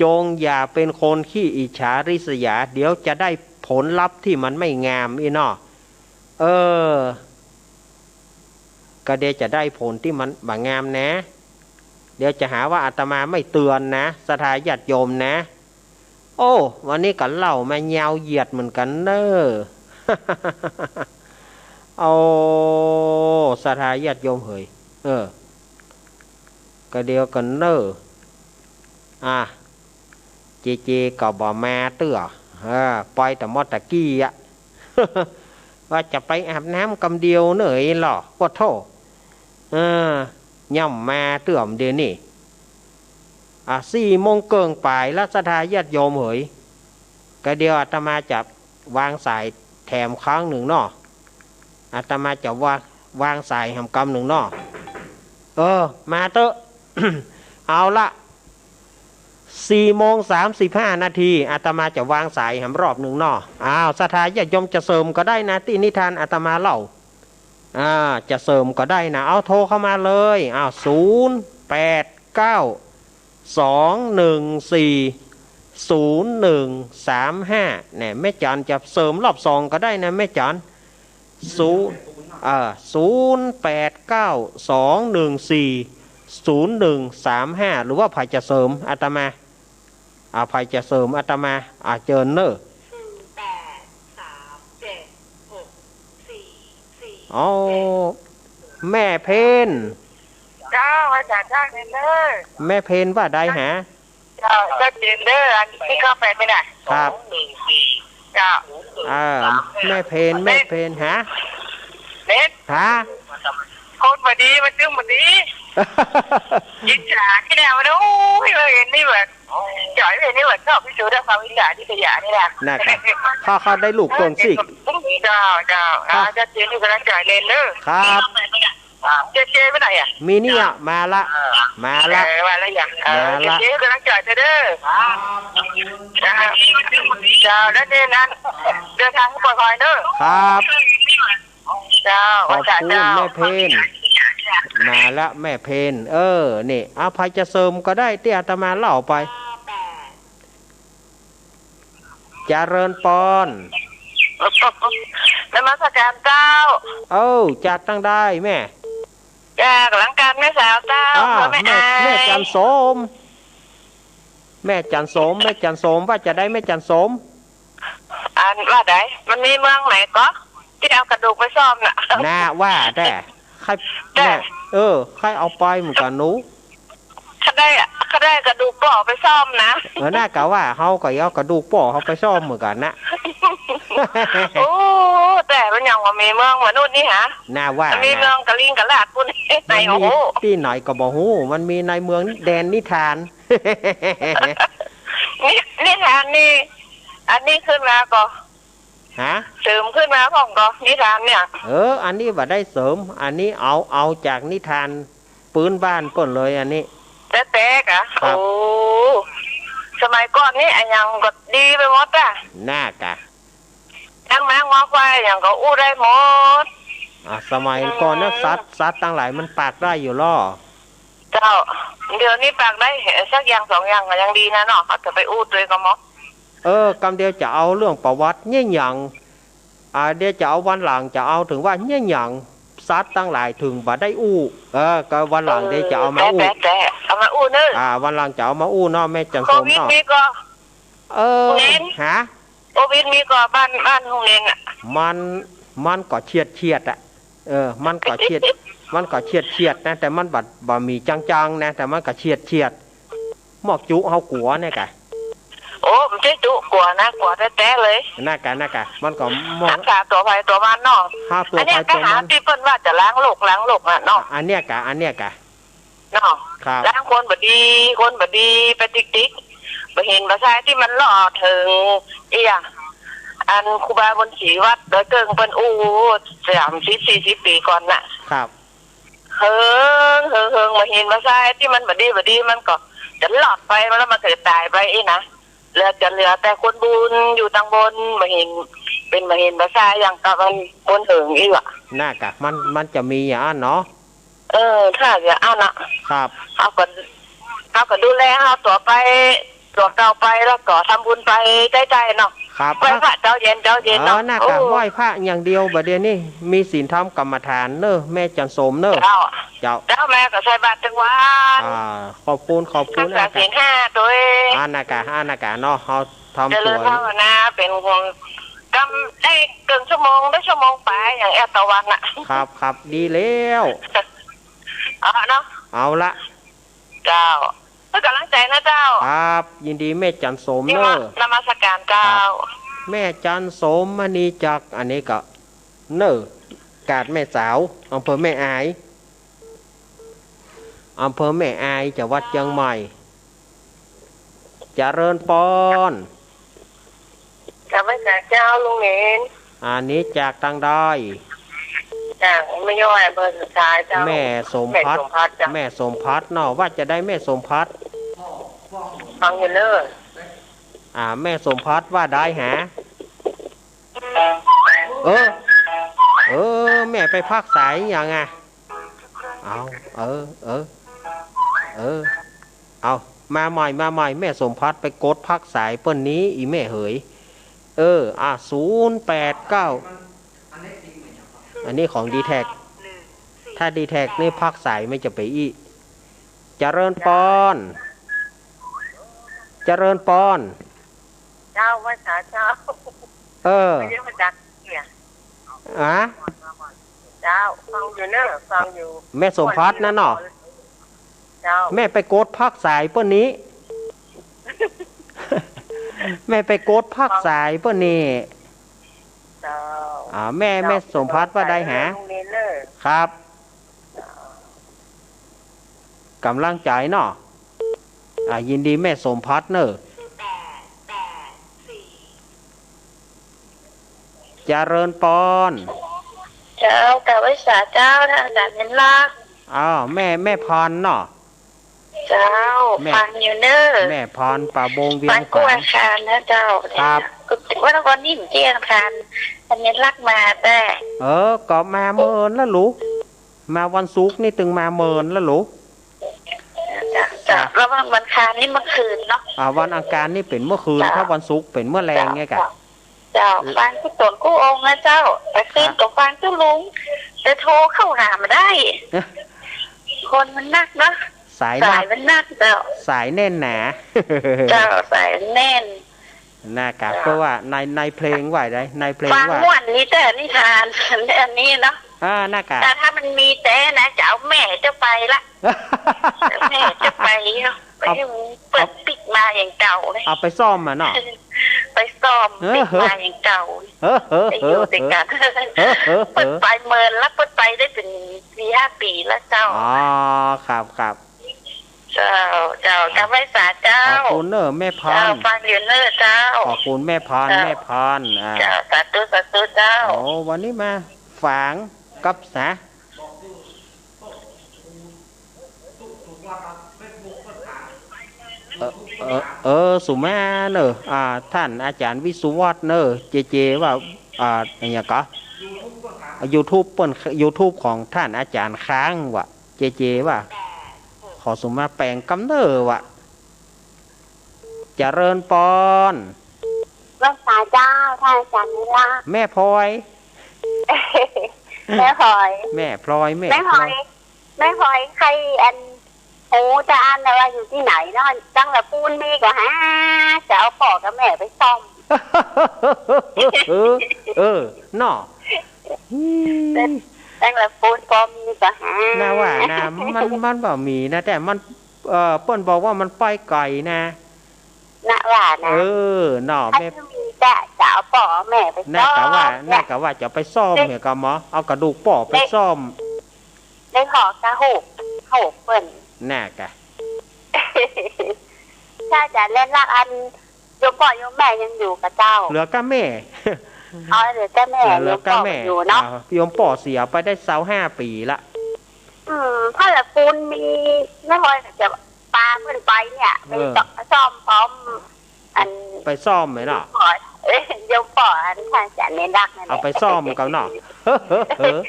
จงอย่าเป๋นคนขี้อิจฉาริษยา เดี๋ยวจะได้ผลลัพธ์ที่มันไม่งามอี้เนาะ เออ ก็เดี๋ยวจะได้ผลที่มันบ่งามนะ เดี๋ยวจะหาว่าอาตมาไม่เตือนนะ ศรัทธาญาติโยมนะ โอ้ วันนี้ก็เล่ามายาวเหยียดเหมือนกั๋นเน่อ โอ้ ศรัทธาญาติโยมเหย เออ ก็เดี๋ยวกั๋นเน่อ อ่ะ เจเจก็บ่มาเตื้อ เออ ไปแต่เมื่อตะกี้อะ ว่าจะไปอาบน้ำกำเดียวเน่อลอ ปะโธ่ เออ ย่ำมาเตื้อเดี๋ยวนี้ อ่ะ สี่โมงเกิ่งป๋ายละ ศรัทธาญาติโยมเหย ก็เดี๋ยวอาตมาจะวางสายแถมครั้งนึ่งเนาะ อาตมาจะวาง วางสายแหมกำนึ่งเนาะ เออ มาเต๊อะ เอาละ สี่โมงสามสิบห้านาที อาตมาจะวางสายแหมรอบนึ่งเนาะ อ้าว ศรัทธาญาติโยมจะเสริมก็ได้นะ ตี้นิทานอาตมาเล่า อ่า จะเสริมก็ได้นะ เอาโทรเข้ามาเลย อ้าว ศูนย์แปดเก้า สอง หนึ่ง สี่ ศูนย์ หนึ่ง สาม ห้า เนี่ย แม่จันจะเสริมรอบสองก็ได้นะ แม่จัน ศูนย์ เอ่อ ศูนย์ แปด เก้า สอง หนึ่ง สี่ ศูนย์ หนึ่ง สาม ห้า หรือว่าใผจะเสริมอาตมา อ่า ใผจะเสริมอาตมา อ่า เจิญเน่อ อ๋อ แม่เพน เจ้า อาจ๋ารย์จ้างเน่อ แม่เพนว่าใดหา เจ้า เจ้าเจิญเน่อ อันตี้เข้าไปไหมน่ะ ครับ เจ้า อ่า แม่เพน แม่เพนหา เน็ต หา คนบ่ดีมันจึงบ่ดี อิจฉานี่แหละมัน โอ้ย มาเห็นนี่แบบ จ๋อยเห็นนี่แบบชอบพิสูจน์ด้วยความอิจฉาริษยานี่แหละ นะครับ ถ้าเขาได้ลูกเกิ่งสีก เจ้า เจ้า อ่า เจ้าเจิญอยู่กำลังจ๋อยเน่อ ครับ เจเจไปไหนอะ มีเนี่ย มาละ มาละ เออ มาแล้วยัง เออ มาละ เจเจกำลังจ๋อยเน่อ เจ้า แล้วเนี่ยนั้น เดินทางให้ปลอดภัยเน่อ ครับ เจ้า ขอบคุณ อาจ๋ารย์เจ้า แม่เพน มาละแม่เพน เออ นี่ เอา ใผจะเสริมก็ได้ตี้อาตมาเล่าไป เจริญปอน นมัสการเจ้า เอ้า จากตังใดแม่ จากหลังการแม่สาวเจ้า อ่า เพื่อแม่ แม่ อาย แม่จันโสม แม่จันโสม แม่จันโสม ว่าจะใดแม่จันโสม อันว่าใด มันมีเมืองไหนก็ ตี้เอากระดูกไปซ่อมน่ะ น่าว่าแต่ ใค่อย แต่ น่ะ เออ ใค่อยเอาไปเหมือนกั๋นหนู ใค่ได้อะ ใค่ได้กระดูกป้อไปซ่อมนะ เออ น่ากะว่าเฮาก็เอากระดูกป้อเฮาไปซ่อมเหมือนกั๋นนะ โอ้ แต่มันยังบ่มีเมืองมนุษย์นี่หา น่าว่านะ มันมีเมืองกะลิงกะลาดปุ้น มันมี โอ้โห ตี้ไหนก็บ่ฮู้ มันมีในเมืองแดนนิทาน นิ นิทานนี่ อันนี้ขึ้นมาก็ ฮะ เสริมขึ้นมาพ่องก็ นิทานเนี่ย เออ อันนี้บ่ได้เสริม อันนี้เอา เอาจากนิทานปื๊นบ้านเปิ้นเลย อันนี้ แต๊ๆ กะ ครับ โอ้ สมัยก่อนนี่อะหยังก็ดีไปหมดอะ น่ากะ งัวควายหยังก็อู้ได้หมด อ่า สมัยก่อนนะ อืม สัตว์ สัตว์ตังหลายมันปากได้อยู่ลอ เจ้า เดี๋ยวนี้ปากได้สักอย่างสองอย่างก็ยังดีนะเนาะ เขาจะไปอู้ตวยก็หมอ เออ กำเดียวจะเอาเรื่องประวัติเยียะหยัง อ่า เดี๋ยวจะเอาวันหลังจะเอาเถิงว่าเยียะหยัง สัตว์ตังหลายเถิงบ่ได้อู้ เออ ก็วันหลังเดี๋ยวจะเอามาอู้ แต่ แต่ แต่ เอามาอู้เนอะ อ่า วันหลังจะเอามาอู้เนาะ แม่จันทร์สมเนาะ โควิดนี้ก็ เออ เน้น ฮะ โควิดนี้ก็บ้าน บ้านโฮงเฮงอะ มัน มันก็เฉียดเฉียดอะ เออ มันก็เฉียด มันก็เฉียดเฉียดนะ แต่มันบ่ บ่มีจังๆ นะ แต่มันก็เฉียดเฉียด หมอกจุเฮากลัวเนี่ยกะ โอ้ บ่ใจ้จุกลัวนะ กลัวแต๊ๆ เลย นั่นกะ นั่นกะ มันก็หมอก รักษาตั๋วไผตั๋วมันเนาะ หาตั๋วไผตั๋วมัน อันเนี้ยก็หาตี้เปิ้นว่าจะล้างโรค ล้างโรคอะเนาะ อันเนี้ยกะ อันเนี้ยกะ เนาะ ครับ ล้างคนบ่ดี คนบ่ดีไปติ๊กๆ บ่เห็นบ่ใจ้ตี้มันลอดเถิง เอี้ย อันครูบาบุญศรีวัดดอยเกิ่งเปิ้นอู้ สามสิบสี่สิบปี๋ก่อนน่ะ ครับ เฮิง เฮิง เฮิง บ่เห็นบ่ใจ้ตี้มันบ่ดี บ่ดี มันก็จะลอดไป แล้วมันก็จะต๋ายไปอี้นะ เหลือ จะเหลือแต่คนบุญอยู่ตังบน บ่เห็น เป๋นบ่เห็นบ่ใจ้หยังกับมันคนเถิงอี้ว่ะ นั่นกะ มัน มันจะมีอย่างนั้นเนาะ เออ ถ้าอย่างนั้นน่ะ ครับ เฮาก็ เฮาก็ดูแลเฮาตั๋วไป ตั๋วเก่าไป แล้วก็ทำบุญไปใต้ๆ เนาะ ครับ ไหว้พระเจ๊าเย็น เจ๊าเย็นเนาะ เออ นั่นกะ โอ้ ไหว้พระอย่างเดียว บ่าเดี่ยวนี้ มีศีลธรรมกรรมฐานเนอะ แม่จันทร์สมเนอะ เจ้า เจ้า เจ้า แม่ก็ใส่บาตรตึงวัน อ่า ขอบคุณ ขอบคุณ รักษาศีลห้าตวย อ่า นั่นกะ อ่า นั่นกะเนาะ เฮาทำ เจริญภาวนา เป๋นคนกำได้เกิ่งชั่วโมง ได้ชั่วโมงป๋าย อย่างแอดตะวันน่ะ ครับ ครับ ดีแล้ว เอาเนาะ เอาละ เจ้า เพื่อกำลังใจ๋นะเจ้า ครับ ยินดีแม่จันทร์สมเนอะ นมัสการเจ้า ครับ แม่จันทร์สมมณีจักร อันนี้ก็ เนอะ กาดแม่สาว อำเภอแม่อาย อำเภอแม่อาย จังหวัดเจียงใหม่ เจริญปอน กราบไหว้สาเจ้าลุงเหม็น อันนี้จากตางใด จากแม่ย้อย อำเภอสุดท้ายเจ้า แม่สมภัทร แม่สมภัทรเจ้า แม่สมภัทรเนาะ ว่าจะใดแม่สมภัทร ฟังอยู่เนอะ อ่า แม่สมภัทรว่าใดหา เออ เออ แม่ไปพักสายหยังอะ เอา เออ เออ เออ เอา มาใหม่ มาใหม่ แม่สมภัทรไปกดพักสายเปิ้นนี้ อีแม่เหย เออ อ่ะ ศูนย์แปดเก้า อันนี้ของดีแท็ก ถ้าดีแท็กนี่พักสายไม่จะไปอี้ เจริญปอน เจริญปอน เจ้า ไหว้สาเจ้า เออ ไม่ได้มาจากเนี่ย อะ เจ้า ฟังอยู่เนอะ ฟังอยู่ แม่สมภัทรนั่นเนาะ เจ้า แม่ไปกดพักสายเปิ้นนี้ แม่ไปกดพักสายเปิ้นนี้ เจ้า อ่า แม่ เจ้า แม่สมภัทรว่าใดหา โรงเรียนเนอะ ครับ กำลังใจ๋เนาะ อ่า ยินดีแม่สมภัทรเนอะ เจริญปอน เจ้า กราบไหว้สาเจ้า ท่านอาจารย์เย็นลักษณ์ อ้าว แม่ แม่พรเนาะ เจ้า แม่ ฟังอยู่เนอะ แม่พร ป่าบงเวียง ฟังกู้อังคารนะเจ้า ครับ ว่าตะกอนนี่เมื่อกี้อังคาร อาจารย์เย็นลักษณ์มาแต่ เออ ก็มาเมินแล้วลูก มาวันศุกร์นี่ตึงมาเมินแล้วลูก จ้ะ จ้ะ อ่ะ แล้ววัน วันอังคารนี่เมื่อคืนเนาะ อ่า วันอังคารนี่เป๋นเมื่อคืน จ้ะ ถ้าวันศุกร์เป๋นเมื่อแลงไงกะ จ้ะ จ้ะ ฟังกู้ต๋นกู้องค์นะเจ้า แต่คืน อ่ะ ก็ฟังกู้ลุง แต่โทรเข้าหาบ่ได้ คนมันนักเนาะ สายนัก สายมันนักเจ้า สายแน่นหนา เจ้า สายแน่น น่ากะ เจ้า เพราะว่าใน ในเพลงว่าใด ในเพลงว่า ฟังม่วนนี่แต่นิทาน อันนี้เนาะ อ่า น่ากะ แต่ถ้ามันมีแต่นะ จะเอาแม่เจ้าไปละ แม่เจ้าไปเนาะ ไป เอา เปิดปิ๊กมาอย่างเก่าเลย เอาไปซ่อมอะเนาะ ไปซ่อม เออ ปิ๊กมาอย่างเก่า เออ เออ ไปอยู่ด้วยกัน เออ เออ เออ เปิ้นไปเมินแล้ว เปิ้นไปได้เป๋นสี่ห้าปี๋แล้วเจ้า อ๋อ ครับ ครับ เจ้า เจ้า กราบไหว้สาเจ้า ขอบคุณเนอะแม่พร เจ้า ฟังอยู่เนอะเจ้า ขอบคุณแม่พร เจ้า แม่พร อ่า เจ้า สาธุ สาธุเจ้า โอ้ วันนี้มาฝางกับสา เออ เออ เออ สุมาเนอะ อ่า ท่านอาจารย์วิศวัฒน์เนอะ เจเจว่า อ่า อะหยังก่อ YouTube เปิ้น YouTube ของต้านอาจ๋ารย์ค้างวะ เจเจวะ ขอสุมาแป๋งกำเน่อวะ เจริญปอน ไหว้สาเจ้า ต้านอาจ๋ารย์นิรักษ์ แม่พลอย แม่พลอย แม่พลอย แม่ แม่พลอย พลอย แม่พลอย ใค่อัน ฮู้จาอั้นแหละว่าอยู่ตี้ไหนเนาะ ตั้งละปูนมีก็หา จะเอาป้อกับแม่ไปซ่อม เออ เออ เนาะ ตั้งละปูนปอมีก็หา นาว่านา มัน มันบ่มีนะ แต่มัน เอ่อ เปิ้นบอกว่ามันไปไก๋นะ นาว่านะ เออ เนาะ ถ้า แม่ จะมีจะ จะเอาป้อเอาแม่ไปซ่อม นากะว่า เนี่ย นากะว่าจะไปซ่อมเนี่ยก็หมอ เอากระดูกป้อไปซ่อม ได้ขอกะฮูก ฮูกเปิ้น นากะ ถ้าจะเล่นลักอัน โยมป้อโยมแม่ยังอยู่ก่อเจ้า เหลือก้าแม่ อ๋อ เหลือก้าแม่ เหลือก้าแม่ โยมป้ออยู่เนาะ อ่า โยมป้อเสียไปได้ซาวห้าปี๋ละ อืม ถ้าละปูนมี แม่พลอยจะปาเปิ้นไปเนี่ย เออ ไปซ่อมพร้อม อัน ไปซ่อมไหมเนาะ ป้อ เอ้ย โยมป้ออันต้านอาจ๋ารย์นิรักษ์นั่นแหละ เอาไปซ่อมกันเนาะ เออ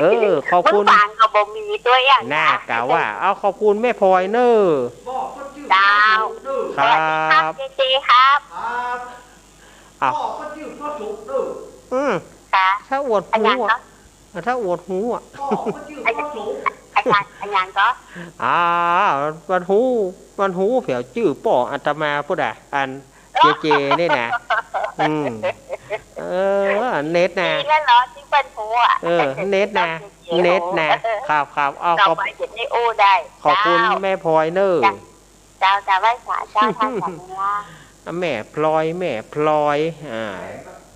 เออ ขอบคุณ เมืองฝางก็บ่มีตัวยอะ นากะว่า เอา ขอบคุณแม่พลอยเน่อ เจ้า ครับ สวัสดีครับ เจเจครับ ครับ อ้าว ป้อก็จื้อป้อสุขเด้อ อืม ค่ะ ถ้าอวดฮู้อะ อะหยังเนาะ ถ้าอวดฮู้อะ ป้อก็จื้อป้อสุข อะหยัง อะหยังก็ อ่า มันฮู้ มันฮู้เผียวจื้อป้ออาตมาปุ้นอะ อันเจเจนี่นะ อืม เออ เน็ตนะ ดีแล้วเหรอตี้เปิ้นฮู้อะ เออ เน็ตนะ เน็ตนะ ครับ ครับ เอา ขอบ ต่อไปเดี๋ยวนี้อู้ได้ ขอบคุณ เจ้า แม่พลอยเน่อ จ้ะ เจ้า เจ้า ไหว้สาเจ้า ท่านสันนิวาส แม่พลอย แม่พลอย อ่า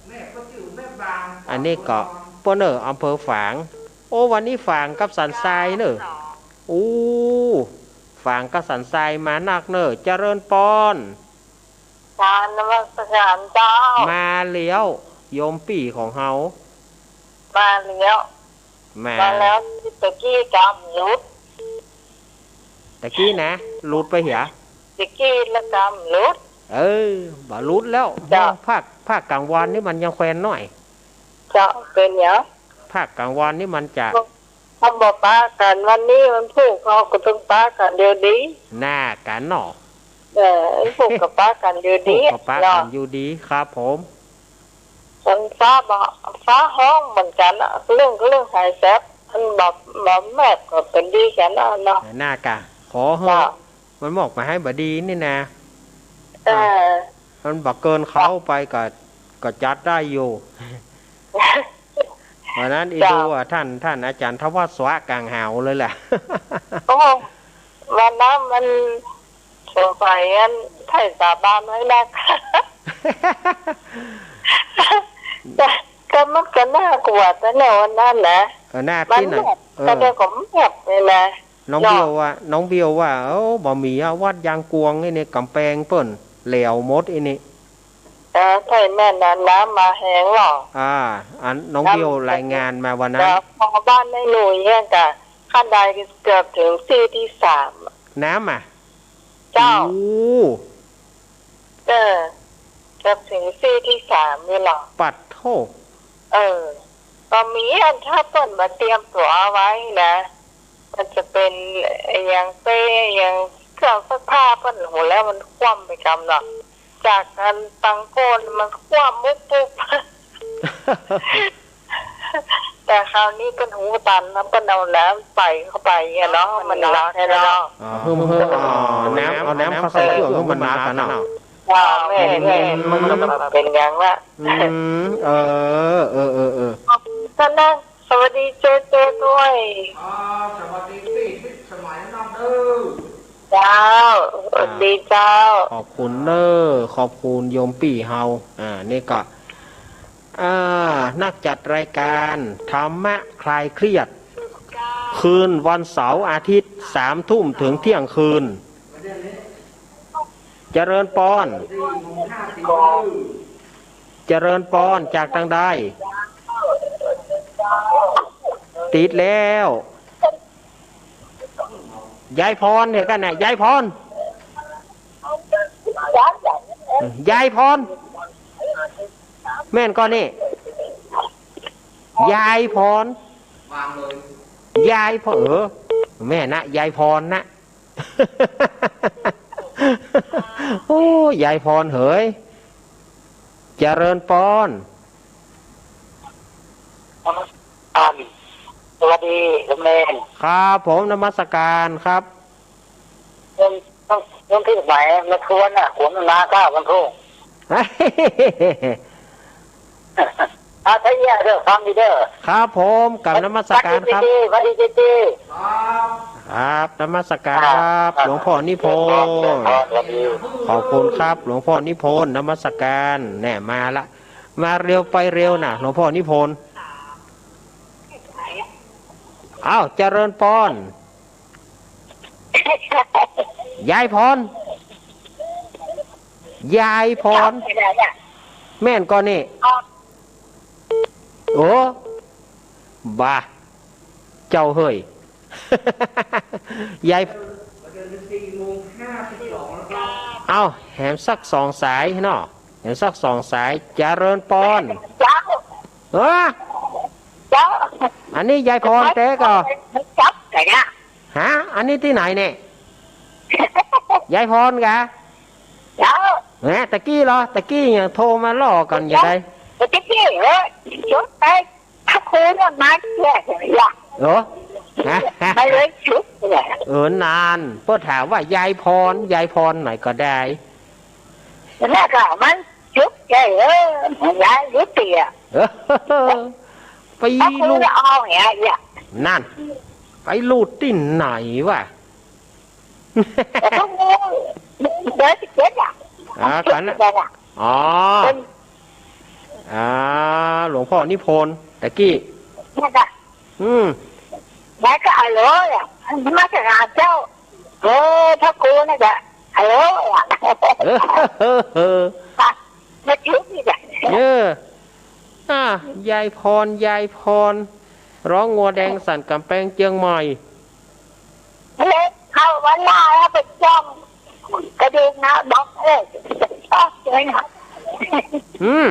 แม่ก็จื้อแม่บาง อันนี้ก็ ปอนเน่อ อำเภอฝาง โอ้ วันนี้ฝางกับสันทรายเน่อ โอ้ ฝางกับสันทรายมานักเน่อ เจริญปอน กราบนมัสการเจ้า มาแล้ว โยมปี้ของเฮา มาแล้ว มา มาแล้ว ตะกี้กำหลุด ตะกี้นะ หลุดไปเหีย ตะกี้ละกำหลุด เออ บ่หลุดแล้ว เจ้า ภาค ภาคกลางวันนี่มันยังแควนน้อย เจ้า เป๋นหยัง ภาคกลางวันนี่มันจะ เฮาบ่ปะกั๋น วันนี้วันพูกเฮาก็ต้องปะกั๋นเดียวดี หน้ากั๋นเนาะ เออ วันพูกก็ปะกั๋นเดียวดี พูกก็ปะกั๋น เนาะ อยู่ดี ครับผม มันฟ้าบ่ ฟ้าฮ้องเหมือนกั๋นอะ เรื่อง เรื่องหายแสบ มันบ่ บ่แมบก็เป๋นดีกั๋นเนาะ เนาะ หน้ากะ ขอเฮาะ เจ้า มันมอกหมายบ่ดีนี่นะ เออ มันบ่เกินเขาไปก็ ก็จัดได้อยู่ วันนั้นอี เจ้า ดูอะ ท่าน ท่านอาจ๋ารย์ทวัชวะก๋างหาวเลยแหละ โอ้ วันนั้นมันสงสัยอันไถ่สาบานไว้นัก แต่ แต่มันก็น่ากลัวแต่เนาะวันนั้นนะ เออ น่า มัน ตี้ไหน แมบ เออ แต่เดี๋ยวก็แมบเลยนะ น้อง เนาะ เบียวว่า น้องเบียวว่า โอ้ บ่มีอะ วัดยางกวงไอ้นี่ ก๋ำแปงเปิ้น แหลวหมดไอ้นี่ เออ ใช่แม่นนะ น้ำมาแฮงเนาะ อ่า อันน้อง น้ำ เบียวรายงานมาวันนั้น แล้วพอบ้านแม่หนุ่ยเนี่ยกะ ขั้นใดเกือบเถิงตี้ตี้สาม น้ำอะ เจ้า โอ้ เออ เกือบเถิงตี้ตี้สามนี่เนาะ ปัดโธ่ เออ ก็มีอันถ้าเปิ้นบ่เตรียมตั๋วเอาไว้นะ มันจะเป๋นอะหยังเป้อะหยังเครื่องซักผ้าเปิ้น โห แล้วมันคว่ำไปกำเนาะ จากอันตังโก้นมันคว่ำมุบปุ๊บ แต่คราวนี้เปิ้นฮู้ตันนะ เปิ้นเอาน้ำใส่เข้าไปอะเนาะ มันหนักแท้เนาะ อ๋อ เพิ่ม เพิ่ม อ๋อ น้ำ เอาน้ำเข้าใส่เครื่อง เออ เพิ่มมันหนักอะเนาะ ว่าแม่ แม่ มันก็เป๋นอย่างละ อืม เออ เออ เออ เออ ท่านนะ สวัสดีเจเจด้วย อ่า สวัสดีปี้พิสมัยนำเด้อ เจ้า สวัสดีเจ้า ขอบคุณเน่อ ขอบคุณโยมปี้เฮา อ่า นี่ก็ อ่า นักจัดรายการธรรมะคลายเครียด คืนวันเสาร์อาทิตย์ สามทุ่มถึงเที่ยงคืน เจริญปอน เจริญปอน จากตางใด ติดแล้ว ยายพรเนี่ยกั๋นนะ ยายพร ยายพร แม่นก่อนี่ ยายพร ยายพร เออ แม่นะ ยายพรนะ โอ้ ยายพรเหย เจริญปอน นมัสการ สวัสดี หลวงเณร ครับผม นมัสการครับ เรื่อง เรื่อง เรื่องที่ไหนมาทวนน่ะ ขวนมาเก้าวันพรุ่ง อา ถ้าเอี้ยเด้อ ฟังดีเด้อ ครับผม กราบนมัสการครับ สวัสดีเจเจ สวัสดีเจเจ ครับ นมัสการครับ ครับ หลวงพ่อนิพนธ์ สวัสดี ขอบคุณครับ หลวงพ่อนิพนธ์ นมัสการ แน่ มาละ มาเร็วไปเร็วน่ะ หลวงพ่อนิพนธ์ อ้าว เจริญปอน ยายพร ยายพร แม่นก่อนี่ โอ้ บ่า เจ้าเหย ยาย เอ้า แหมสักสองสายเนาะ แหมสักสองสาย เจริญปอน เจ้า เออ เจ้า อันนี้ยายพรแต๊ก่อ จับไก่นะ ฮะ อันนี้ตี้ไหนเนี่ย ยายพรกา เจ้า แหม ตะกี้เหรอ ตะกี้ยังโทรมาล้อกั๋นอยู่ใด ตะกี้เหรอ ชวนไป ถ้าครูเนี่ยมาเที่ยวอย่างเงี้ย เหรอ ฮะ มาเลยชุดเนี่ย เออ นาน เปิ้นถามว่ายายพร ยายพรไหนก็ได้ แล้วก็มันชุดใหญ่ เออ ยายหรือเตี้ย เออ ไป ถ้าครู หลุด จะเอาอย่างเงี้ย นั่น ไปหลุดตี้ไหนวะ แต่พวกนี้เดือนสิบเจ็ดอะ อ่า กันนะ เดือนอะ อ๋อ เป็น อ่า หลวงพ่อนิพนธ์ ตะกี้ นั่นน่ะ อืม แล้วก็ฮัลโหลอะ มาจากหาเจ้า เออ พระครูน่ะจะฮัลโหลอะ เออ เออ เออ มาชุดนี่แหละ เออ อ่ะ ยายพร ยายพร ร้องงัวแดงสั่นก๋ำแปงเจียงใหม่ เล็กเข้าวันหน้าแล้วไปจ้องกระดูกนะ บอก เออ ชอบเลยนะ อืม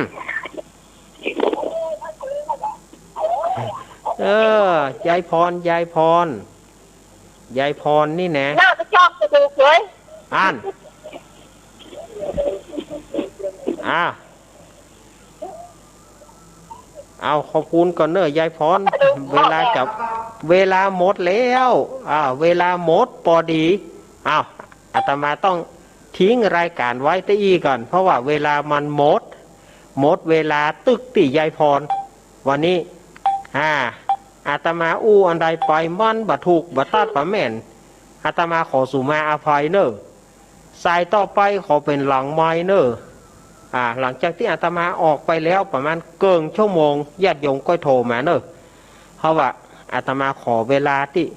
เออ ยายพร ยายพร ยายพรนี่นะ หน้าไปจ้องกระดูกเลย อั้น อ่ะ เอา ขอบคุณก่อนเน่อ ยายพร เวลาจะ เวลาหมดแล้ว อ่า เวลาหมดปอดี อ้าว อาตมาต้องทิ้งรายการไว้ตี้อี้ก่อน เพราะว่าเวลามันหมด หมดเวลาตึ๊กตี้ยายพร วันนี้ อ่า อาตมาอู้อันใดไปมันบ่ถูกบ่ตัดบ่แม่น อาตมาขอสุมาอภัยเน่อ สายต่อไปขอเป๋นหลังไมค์เน่อ อ่า หลังจากตี้อาตมาออกไปแล้วประมาณเกิ่งชั่วโมง ญาติโยมก้อยโทรมาเน่อ เพราะว่าอาตมาขอเวลาตี้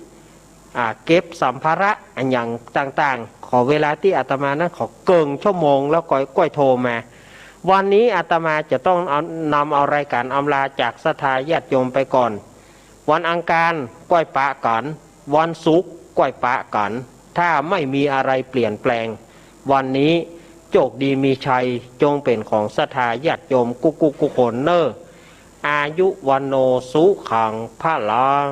อ่า เก็บสัมภาระอะหยังต่างๆ ขอเวลาตี้อาตมานั้นขอเกิ่งชั่วโมงแล้วก้อย ก้อยโทรมา วันนี้อาตมาจะต้องเอา นำเอารายการอำลาจากศรัทธาญาติโยมไปก่อน วันอังคารก้อยปะกั๋น วันศุกร์ก้อยปะกั๋น ถ้าไม่มีอะไรเปลี่ยนแปลง วันนี้โจคดีมีชัย จงเป๋นของศรัทธาญาติโยมกู้ๆ กู้คนเน่อ อายุ วัณโณ สุขัง พลัง